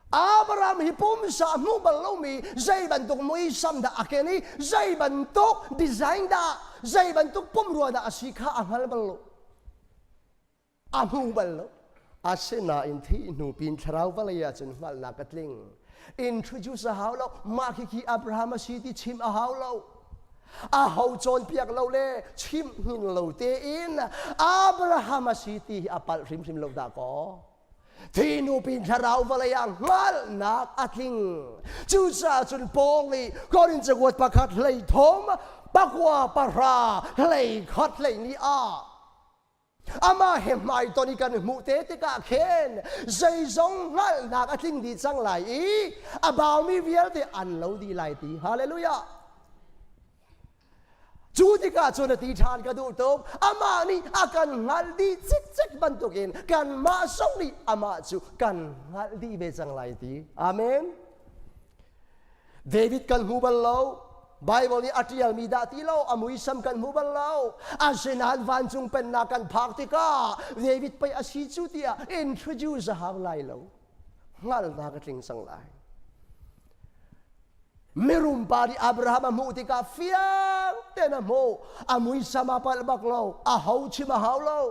Abraham hi pumsa hmuh bal lomi zei bantuk muisam dah a ken i zei bantuk design dah zei bantuk pumrua dah a si kha a hngal bal lo. A hmu bal lo. Asinain thih hnu pin thlarau vawlei ah cun hngalhnak a tling. Introduce a hau lo. Mah khikhi Abraham a si ti chim a hau lo. A ho cawnpiak lo le chimh hngin lo tein Abraham a si ti hi a palh hrimhrim lo dah kaw. Thi nupi thlarau vawlei ah hngalhnak a tling. Cucaah cun Paul nih Korin cakuat pakhat hlei thum pakua pahra hlei khat hlei ni ah amah he hmaiton i kan hmuh te tikah khin zeizong hngalhnak a tling dih cang lai i a baumi vialte an lo dih lai ti. Hallelujah. Cu tikah cun a ti ṭhan ka duh tuk. Amah nih a kan hngalh dih cikcek bantukin kanmah zong nih amah cu kan hngalh dih ve cang lai ti. Amen. David kan hmu bal lo. Bible nih a ṭialmi dah ti lo, a muisam kan hmu bal lo. Asinain vancung pennak kan phak tikah David pei a si cu tiah introduce a hau lai lo. Hngalhnak a tling cang lai. Mirum pa nih Abraham a hmuh tikah fiang tein a hmuh. A muisam a palh bak lo. A ho chim a hau lo.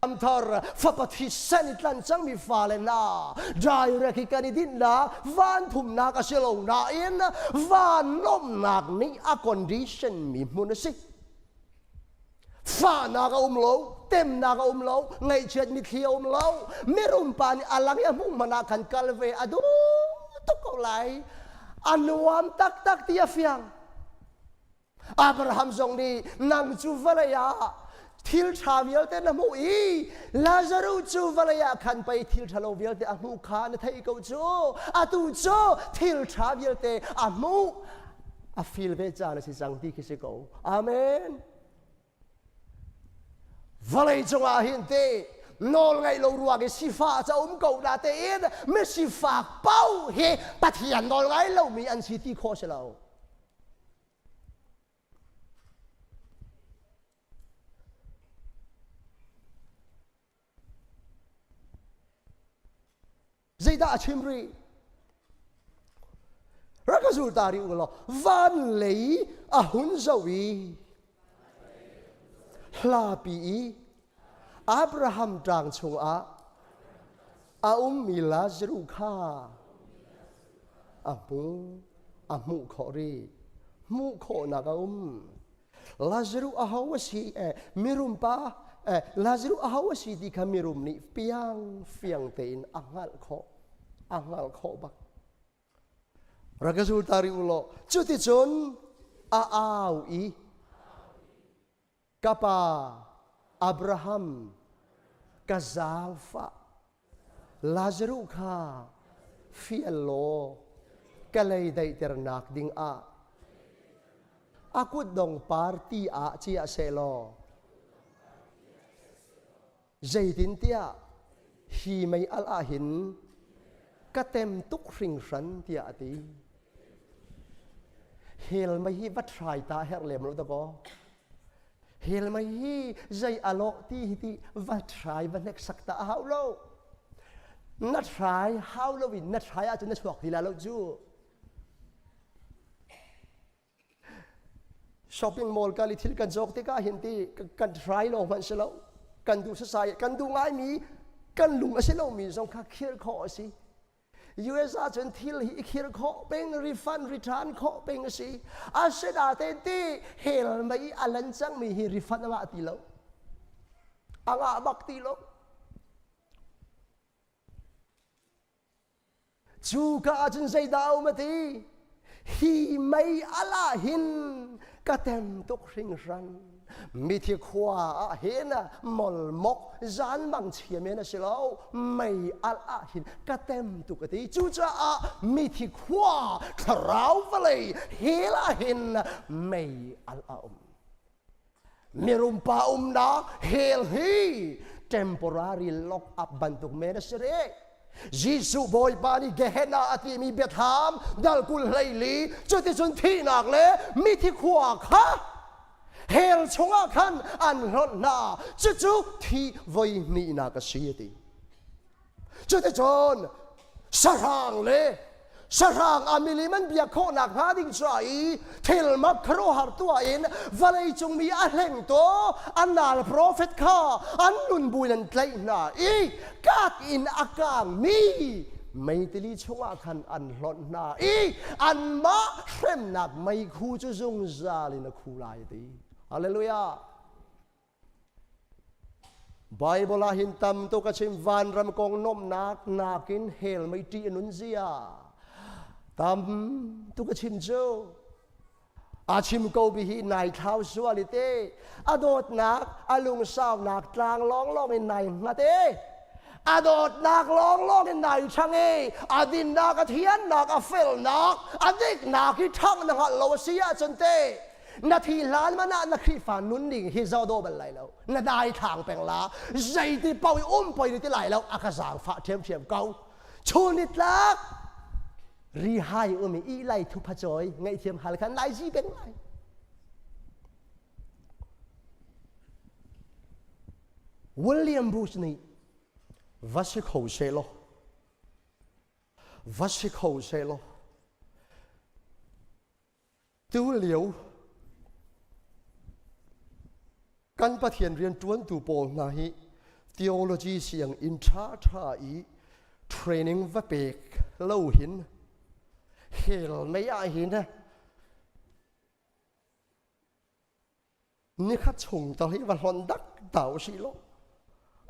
Amthar fapa thisen i tlan cangmi fale hna direct hi kan i dinhnak van thumnak a si lo nain van lawmhnak nih a condition mi hmun a si. Fahnak a um lo, temnak a um lo, ngaihchiat mitthli a um lo. Mirum pa nih a lang i a hmuh hmanh ah khan kal ve a duh tuk ko lai. A nuam taktak ti a fiang. Abraham zong nih nang cu vawlei ah thil ṭha vialte na hmuh i Lazarus cu vawlei ah khan pei thil ṭhalo vialte a hmuh kha na theih ko cu. Atu cu thil ṭha vialte a hmuh a feel ve caan a si cang ti khi si ko. Amen. Vawlei cungah hin te nawl ngaih lo ruang i sifah ca um ko na tein misifak paoh hi Pathian nawl ngai lomi an si ti khawh si lo. Zeidah a chim rih? Rak ka zul ta rih u law van lei a hun zoh i hlapi i Abraham ṭang chungah a ummi Lazaruh kha a hmu a hmuh khawh rih. Hmuh khawhnak a um. Lazaruh aho a si eh, mirum pa eh, Lazaruh aho a si ti kha mirum nih piang fiang tein a hngalh khawh a hngalh khawh bak. Rak ka zul ta rih u law cuticun a au i ka pa Abraham ka zaangfah Lazaruh kha fial law ka lei daihternak ding ah a kutdong par ti ah chia sehlaw zeitintiah hi mei alh ah hin ka tem tuk hringhran tiah a ti. Hell mei hi va try ta herh lem lo dakaw. Hell mei hi zei a lawh ti hi ti va try va hneksak ta a hau lo. Na try hau lo in na try ahcun na chuak ti la lo cu. Shopping mall kal i thil kan cawk tikah hin ti kan try lo hmanh si lo. Kan duh sasai kan duh ngaimi kan lung a si lomi zong kha khirh khawh a si. US ahcun thil hi i khirh khawh peng, refund, return khawh peng a si. Asinain ti hell mei a lan cangmi hi refund a ngah ti lo. A ngah bak ti lo. Cu ka ahcun zeidah a um a ti? Hi mei al ah hin ka tem tuk hringhran. Mithi khua ah hin molmok zanmang chia men a si lo. Mei alh ah hin ka tem tuk a ti. Cucaah mithi khua thlarau vawlei hell ah hin mei alh a um. Mirum pa umnak hell hi temporary lock up bantuk men a si rih. Jesuh Bawipa nih Gehenna a timi biathlam dal 20 hleili cuticun thihnak le mithi khua kha hell chungah khan an hlonh hna cucu thi voi hnihnak a si a ti. Cuticun sahrang le sahrang a milim an biak khawhnak hnga ding ca i thilmak khuaruahhar tuah in vawlei cung mi a hlengtu an nal profet kha an nun buin an tlaih hna i kak in a kangmi meitili chungah khan an hlonh hna i anmah hremnak meikhu cu zungzal in a khu lai ti. Hallelujah. Bible ah hin tam tuk a chim vanram kong nomnak nakin hell mei ṭih a nun zia tam tuk a chim cu a chim ko bi hi nai thlau sual i te a dawtnak a lungsaunak tlang lawnglawng in nai hngat e a dawtnak lawnglawng in nai chang e a dinnak a thiannak a felnak a diknak hi ṭhang na hngalh lo a si ahcun te na thi hlan man ah na Khrihfa nun ning hi zoh dawh bal lai lo na dai thlang peng la zeiti paoh i um poi ti lai lo a ka zaangfah ṭhiamṭhiam ko chun ni tlak rihai um i ih lai thupha cawi ngaihthiam hal khan lai zi peng lai William Bush nih va si kho seh law va si kho seh law Tulio kan Pathian rianṭuantu pawl hna hi theology sianginn ṭhaṭha i training va pek lo hin hell mei ah hin nikhat chung tal hi va hlonh dak ta usih law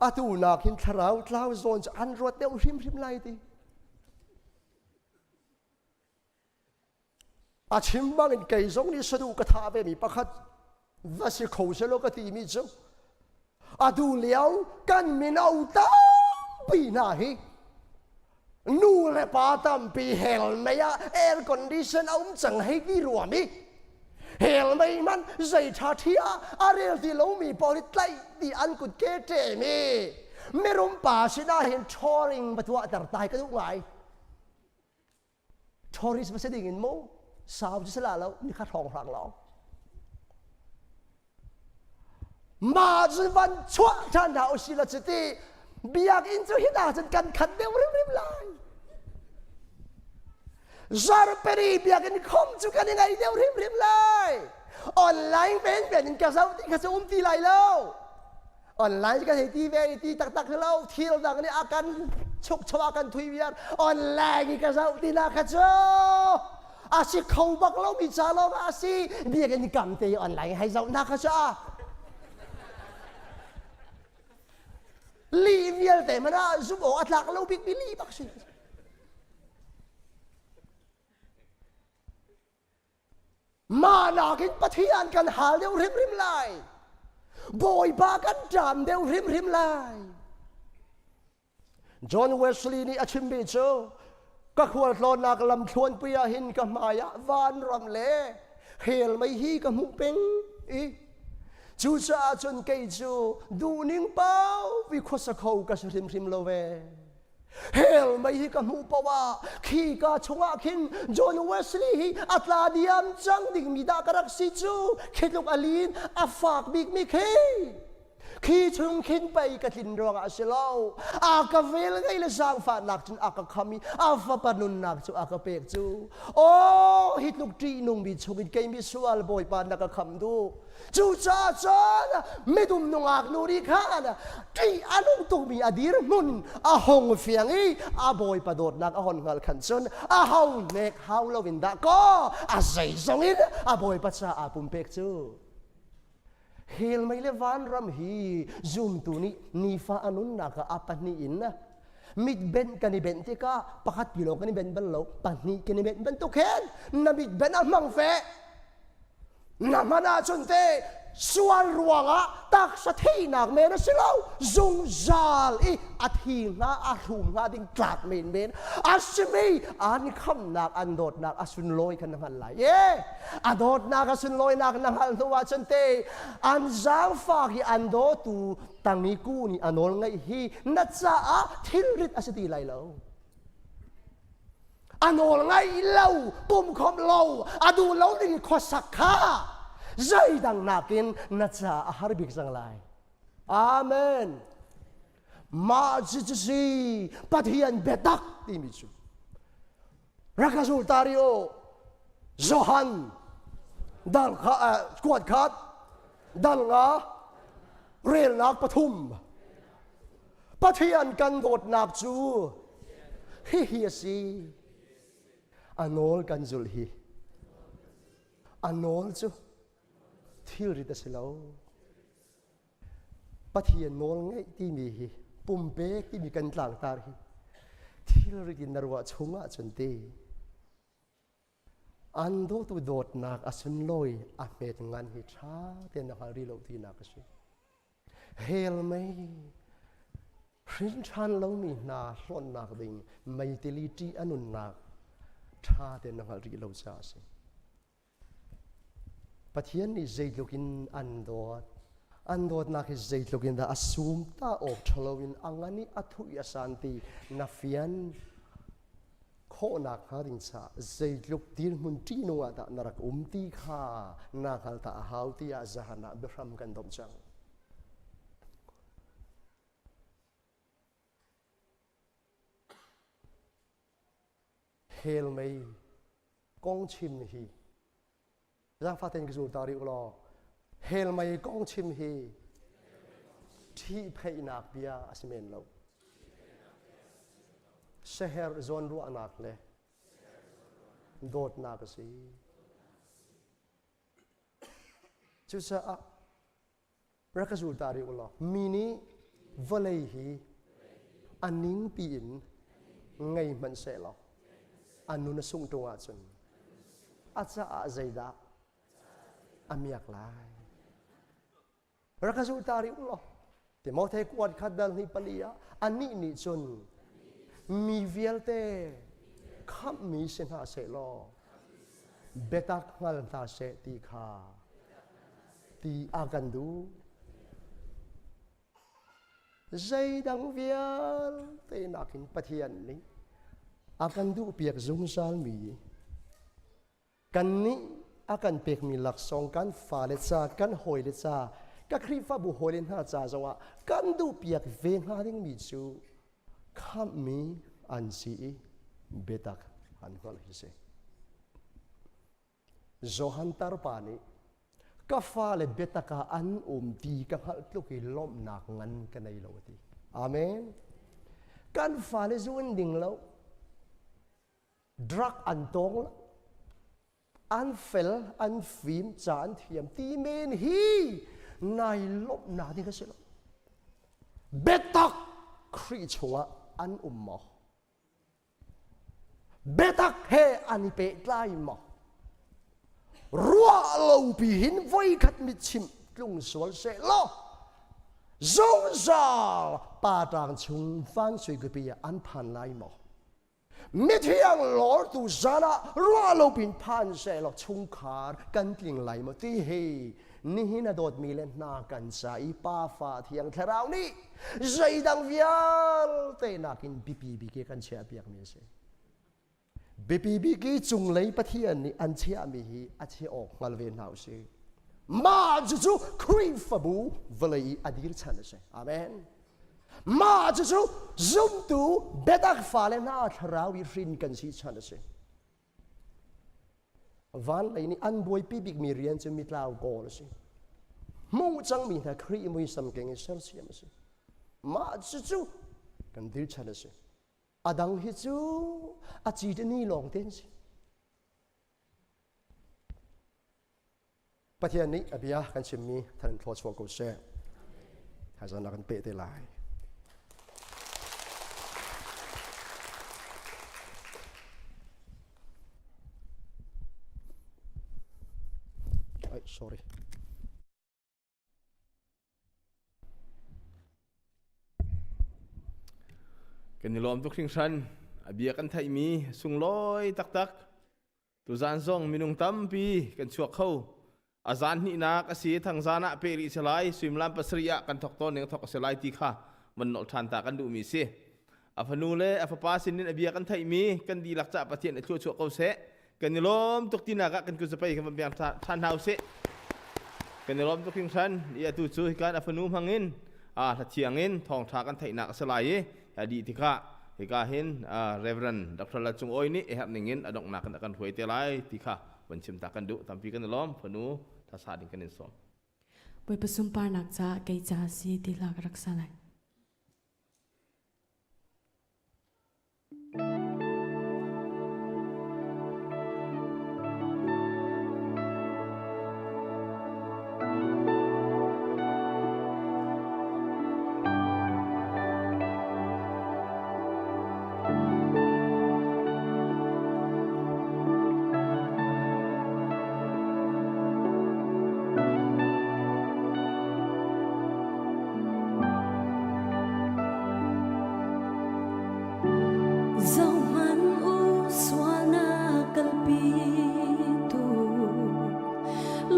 atu nak hin thlarau tlau zawn cu an ruat deuh hrimhrim lai ti. A chim bangin kei zong nih saduh ka thah vemi pakhat va si kho selaw ka timi cu atu lio kan mino tampi hna hi nu le pa tampi hell mei ah air condition a um cang hei ti ruam i hell mei hmanh zei ṭha ṭhi ah a rel ti lomi pawl hi tlaih ti an kut ke ṭem i mirum pa sinah hin ṭhawring va tuahter tai ka duh ngai. Tourist va si ding in mu sau cu si la lo ni kha hrawng hrang lawng ma cu van chuah ṭhan hna usih la cuti biakinn cu hi hna cun kan khat deuh rimrim lai. Zarhpini biakinn khom cu kan i ngai deuh hrimhrim lai. Online pen pen in ka zoh ti kha cu um ti lai lo. Online kan hei ti ve i ti taktak lo thil dang nih a kan chukcho a kan thui viar. Online i ka zoh ti na kha cu a si kho bak lo mi ca lawng ah a si. Biakinn kam te i online hei zoh na kha cu a lih vialte hmanh ah zumh awk a tlak lo bikmi lih bak si. Mah nakin Pathian kan hal deuh hrimhrim lai. Bawipa kan ṭam deuh hrimhrim lai. John Wesley nih a chimmi cu ka khualtlawnnak lamthluanpi ah hin ka hmai ah vanram le hell mei hi ka hmuh peng i cucaah cun kei cu duhning pau vi khuasa kho ka si hrimhrim lo ve. Hell mei hi ka hmuh paoh ah khi ka chungah khin John Wesley hi a tla diam cang dingmi dah ka rak si cu khi tluk a lin a fak bikmi khi khi chung khin pei ka tlin ruangah a si lo a ka vel ngei le zaangfahnak cun a ka kham i a fapa nunnak cu a ka pek cu aw hi tluk ṭihnungmi chungin kei misual Bawipa na ka kham duh Cucaah cun midum nungak nu nih khan ṭih a nung tukmi a dirhmun a hung fiang i a bawipa dawtnak a hon hngalh khan cun a ho hnek hau loin dah kaw a zeizong in a bawipa caah pumpek cu. Hell mei le vanram hi zumtu nih nifa a nunnak ah a pahnih in mitbenh kan i benh tikah pakhat pi lawng kan i benh bal lo pahnih kan i benh bantuk hin na mitbenh a hmang fe Na hman ahcun te sual ruangah taksa thihnak men a si lo zungzal i a thi hnga a hrum hnga ding tlak menmen a simi an khamnak an dawtnak a sunlawi kha na hngalh lai e a dawtnak a sunlawinak na hngalh hnu ahcun te an zaangfak i an dawtu tangi ku nih a nawl ngaih hi na caah thilrit a si ti lai lo A nawl ngaih lo, pumkhawmh lo, a duh lo ding khuasak kha zeidang nakin na caah a har bik cang lai. Amen. Mah cu cu si Pathian biatak timi cu. Rak ka zul ta rih u. Johan dal kha kuat khat dal nga relnak pathum Pathian kan dawtnak cu hihi a si. A nawl kan zulh hi. A nawl cu thilrit a si lo. Pathian nawl ngeih timi hi pumpek timi kan tlangtar hi thilrit in na ruah chung ahcun ti an dawtu dawtnak a sunlawi a hmet ngan hi ṭha tein na hngal rih lo tinak a si. Hell mei hrin ṭhan lomi hna hlawnhnak ding meitili ṭih a nunnak ṭha tein na hngalh rih lo caah a si. Pathian nih zeitluk in an dawt, an dawtnak hi zeitluk in dah a sum ta awk ṭhalo in a ngan i a thuh i a san ti na fian khawhnak hnga ding caah zeitluk dirhmun ṭihnung ah dah na rak um ti kha naa hngal ta a hau tiah zahan ah biahram kan domh cang. Hell mei kong chim hi zaangfah tein ka zul ta rih u law hell mei kong chim hi ṭhihpheihnak bia a si men lo. Seher zawnruahnak le dawtnak a si. Cucaah rak ka zul ta rih u law mi nih vawlei hi a ningpi in ngei hmanh seh law a nun a sungh ṭung ahcun a caah zeidah a miak lai. Rak ka zul ta rih u law Timote kuat khat dal hnih pali ah anih nih cun mi vialte khamhmi si hna seh law biatak hngal hna seh ti kha ti a kan duh. Zeidang vialte nakin Pathian nih a kan duhpiak zungzalmi Kannih a kan pekmi laksawng kan fale ca, kan hawile ca, ka Khrihfabu hawile hna ca zongah kan duhpiak ve hnga dingmi cu khamhmi an si i biatak An hngalh hi si. Johan tarpa nih ka fale biatak ah an um ti ka hngalh tluk i lawmhnak ngan ka nei lo a ti. Amen. Kan fale zu an ding lo. Drug an tawng lo. An fel, an fim, ca an thiam ti men hi nai lawmhnak ding a si lo. Biatak Khrih chungah an um maw? Biatak he an i pehtlai maw? Ruah lopi hin voikhat mitchimh tlung sual seh law zungzal pa ṭang chung van suikupi ah an phan lai maw? Mithiang lawrtu zan ah ruah lopin phan seh law chungkhar kan tling lai maw ti hi nihin a dawtmi le hna kan ca i Pa Fa Thiang Thlarau nih zeidang vialte nakin biapi bik i kan chiahpiakmi a si. Biapi bik i cunglei Pathian nih an chiahmi hi a chiah awk hngal ve hna usih. Mah cucu Khrihfabu vawlei i a dir chan a si. Amen. Mah cucu zumtu biatak fale hna thlarau i hrin kan si chan a si. Van lei nih an buaipi bikmi rian cu mitlau kawl a si. Hmuh cangmi hna Khrih muisam keng in sersiam a si. Mah cucu kan dirchan a si. A dang hi cu a ci ni lawng te an si. Pathian nih a bia kan chimmi than thlaw chuah ko seh. Thaizan kan peh te lai. Ay, sorry. Kan i lawm tuk hringhran. A bia kan theihmi sunglawi taktak. Tuzaan zong minung tampi kan chuak kho. A zan hnihnak a si thangzan ah pe rih si lai, suimilam pasarih ah kan thok tawn ning thok a si lai ti kha van nolh ṭhan ta kan duhmi si. A fanu le a fapa sinin a bia kan theihmi kan dihlak cah Pathian a thluachuah ko seh. Kan i lawm tuk tinak ah kan kut zapei kan van piang ṭhan hna usih. Kan i lawm tuk hringhran. I atu cu hikan a fanu hmangin a hla thiang in thawngṭha kan theihnak a si lai i a dih tikah hika hin Reverend Dr. Lal Cung Awi nih a herh ning in a donghnak in a kan hruai te lai ti kha van chim ta kan duh tampi kan i lawm fanu thasa ding kan in sawm. Bawipa sunparnak ca kei ca si ti hla ka rak sa lai. Zohhmanh u sualnak kalpitu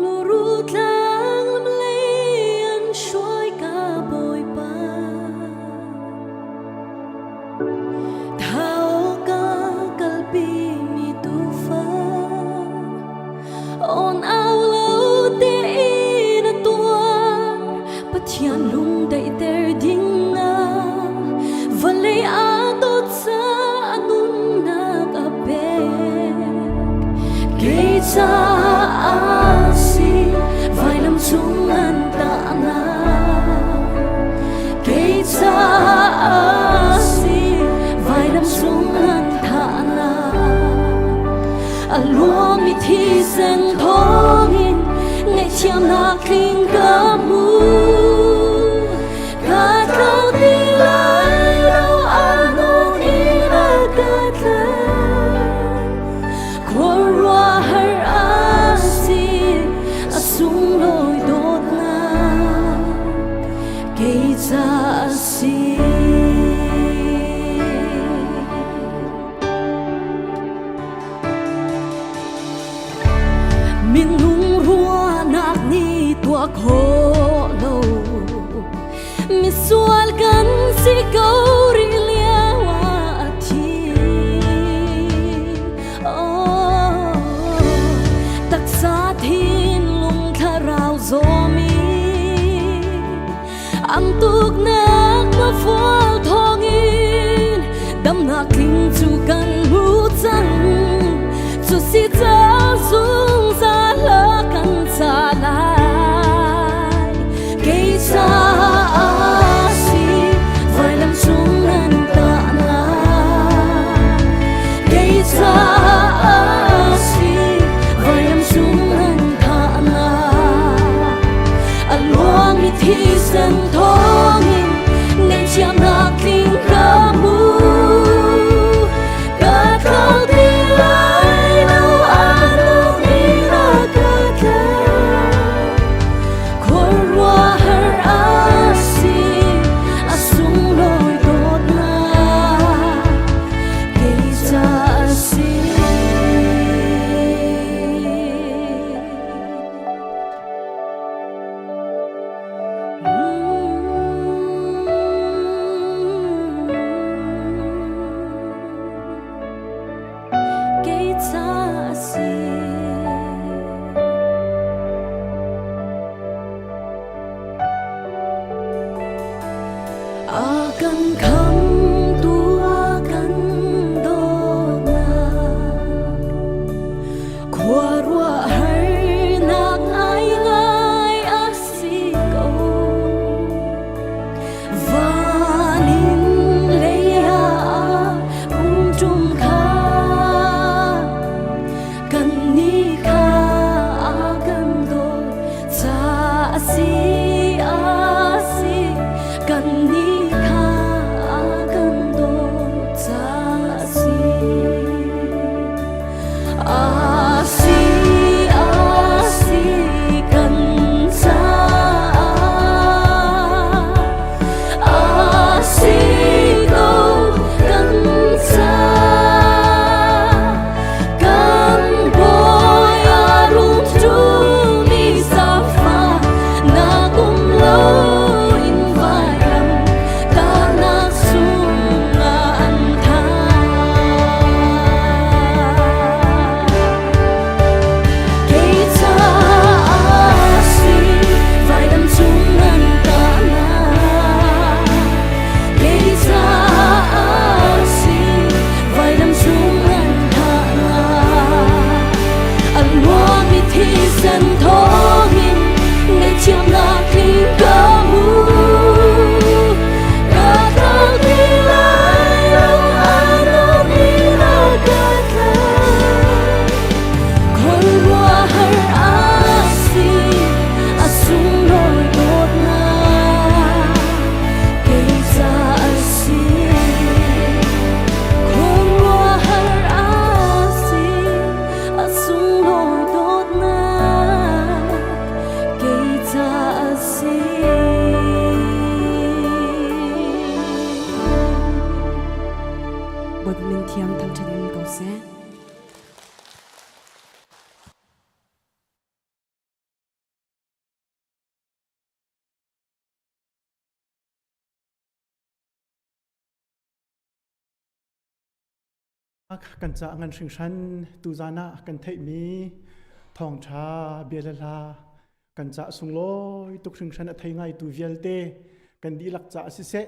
Luru tlang lam lei an hruai ka Bawipa Thau ka kalpi mi tufa On au lo tein a tuar Pathian lung daihter ding ah vawlei aa dawt caah nunnak a pek. Kei caah si vailam cung an tahnak. Kei caah si vailam cung an thahnak. A luangmi thisen thawngin ngaihthiamnak tling ka hmu. Ka tlau ti lai lo a nung in a ka tlan. Khuaruahhar a si a sunglawi dawtnak kei ca a si. Minung ruahnak nih tuah khawh lo misual kan si ko rih lio ah a thi. Oh, taksa thinlung thlarau zawmi Ang tuknak mafual thawngin damnak tling cu kan hmu cang. Kan khamtu a kan dawtnak khuaruahharnak ngaingai a si ko. Van in lei ah um ṭum kha kannih kha a kan dawt ca a si a si kannih kha a kan dawt ca a si a si a si kan caah a si ko kan caah kan bawi a rung ṭumi zaangfah nak um loin vailam tahnak sungah an thah. Kei caah si vailam cung an tahnak. Kei caah si vailam cung an thahnak. A luangmi thisen thawngin ngaihthiamnak tling ka hmu. Ka tlak ti lai lo, a dawtmi na ka tlak. Khuaruahhar a si, a sunglawi dawtnak kei ca a si. Khuaruahhar a si, a sunglawi dawtnak kei ca a si. Bawipa min thiang thangṭhat in ko seh. Kan ca ngan hringhran tuzan ah kan theihmi thawngṭha bia le hla kan ca sunglawi tuk hringhran a thei ngaitu vialte kan dihlak caah siseh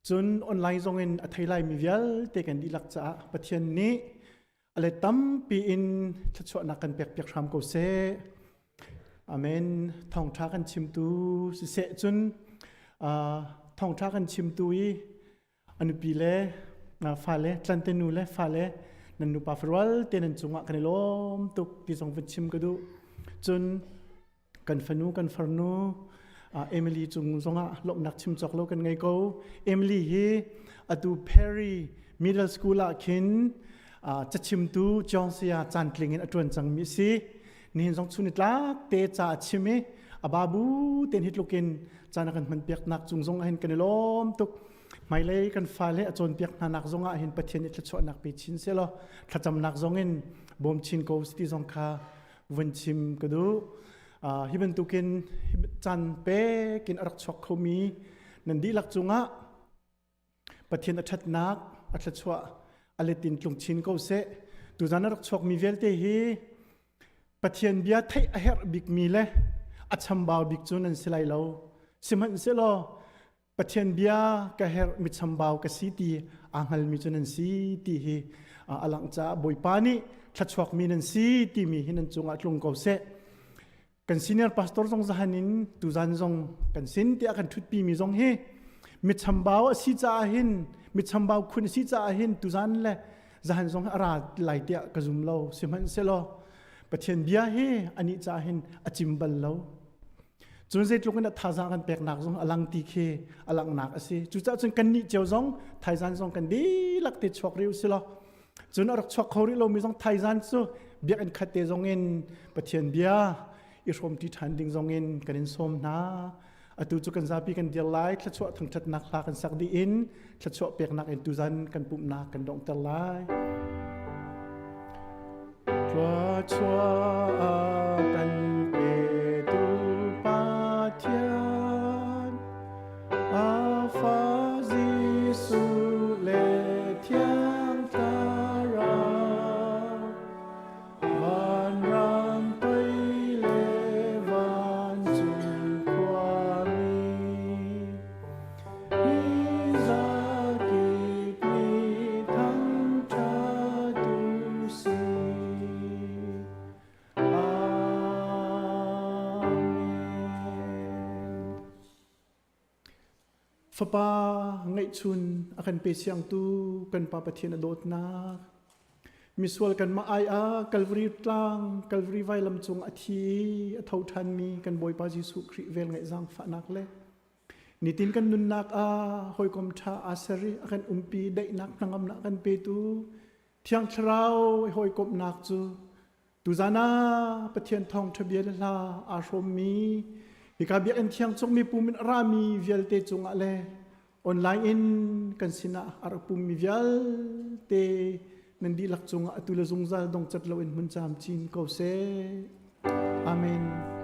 cun online zong in a thei laimi vialte kan dihlak caah Pathian nih a let tampi in thluachuahnak kan pek piak hram ko seh. Amen. Thawngṭha kan chimtu siseh cun thawngṭha kan chimtu i a nupi le fale tlante nu le fale nan nupa farual te nan cungah kan i lawm tuk ti zong vun chim ka duh. Cun kan fanu kan farnu Emily cung zongah lawmhnak chim cawk lo kan ngei ko. Emily hi atu Perry Middle School ah khin cachimtu Chongsia cantling in a ṭuan cangmi a si. Nihin zong chun tlak te ca a chim i a babu ten hi tlukin caan a kan hman piaknak cung zong ah hin kan i lawm tuk. Hmailei kan fale a cawnpiak hna nak zong ah hin Pathian nih thluachuahnak pe chin sehlaw thlacamnak zong in bawm chin ko ti zong kha vun chim ka duh. Hi bantukin caan pekin a rak chuak khomi nan dihlak cungah Pathian a ṭhatnak, a thluachuah a let in tlung chin ko seh. Tuzan a rak chuakmi vialte hi Pathian bia theih a herh bikmi le a chambau bik cu nan si lai lo. Sihmanhsehlaw Pathian bia ka herh mi chambau ka si ti aa hngalmi cu nan si ti hi a langh caah Bawipa nih thluachuakmi nan si timi hi nan cungah tlung ko seh. Kan senior pastor zong zahan in tuzan zong kan sin tiah kan ṭhutpi mi zong hi mi chambau a si caah hin mi chambau khun a si caah hin tuzan le zahan zong a ra lai tiah ka zum lo. Sihmanhsehlaw Pathian bia hi anih caah hin a cim bal lo. Cun zeitluk in a thazaang kan peknak zong a lang ti khi a langhnak a si. Cucaah cun kannih cio zong thaizan zong kan dihlak te chuak rih u si law cun a rak chuak kho rih lomi zong thaizan cu biakinn khat te zong in Pathian bia i hrawmṭi ṭhan ding zong in kan in sawm hna. Atu cu kan zapi kan dir lai, thluachuah thangṭhatnak hla kan sak dih in thluachuah peknak in tuzan kan pumhnak kan donghter lai. Thluachuah a kan petu Pathian, a fa Jesuh le Thiang Thlarau, vanram pei le vancung khuami, mi za. Fapa ngeihchun a kan pe siangtu kan Pa Pathian a dawtnak, misual kanmah ai ah Calvary tlang, Calvary vailam cung a thi i a tho ṭhanmi kan Bawipa Jesuh Khrih vel ngaih zaangfahnak le nitin kan nunnak ah hawikom ṭha aa ser i a kan umpi daihnak hnangamnak kan petu Thiang Thlarau i hawikomhnak cu tuzan ah Pathian thawngṭha bia le hla aa hrawmmi hika biakinn thiang chung mipum in a rami vialte cungah le online in kan sinah a rak pummi vialte nan dihlak cungah atu le zungzal dongcat loin hmun camcin ko seh. Amen.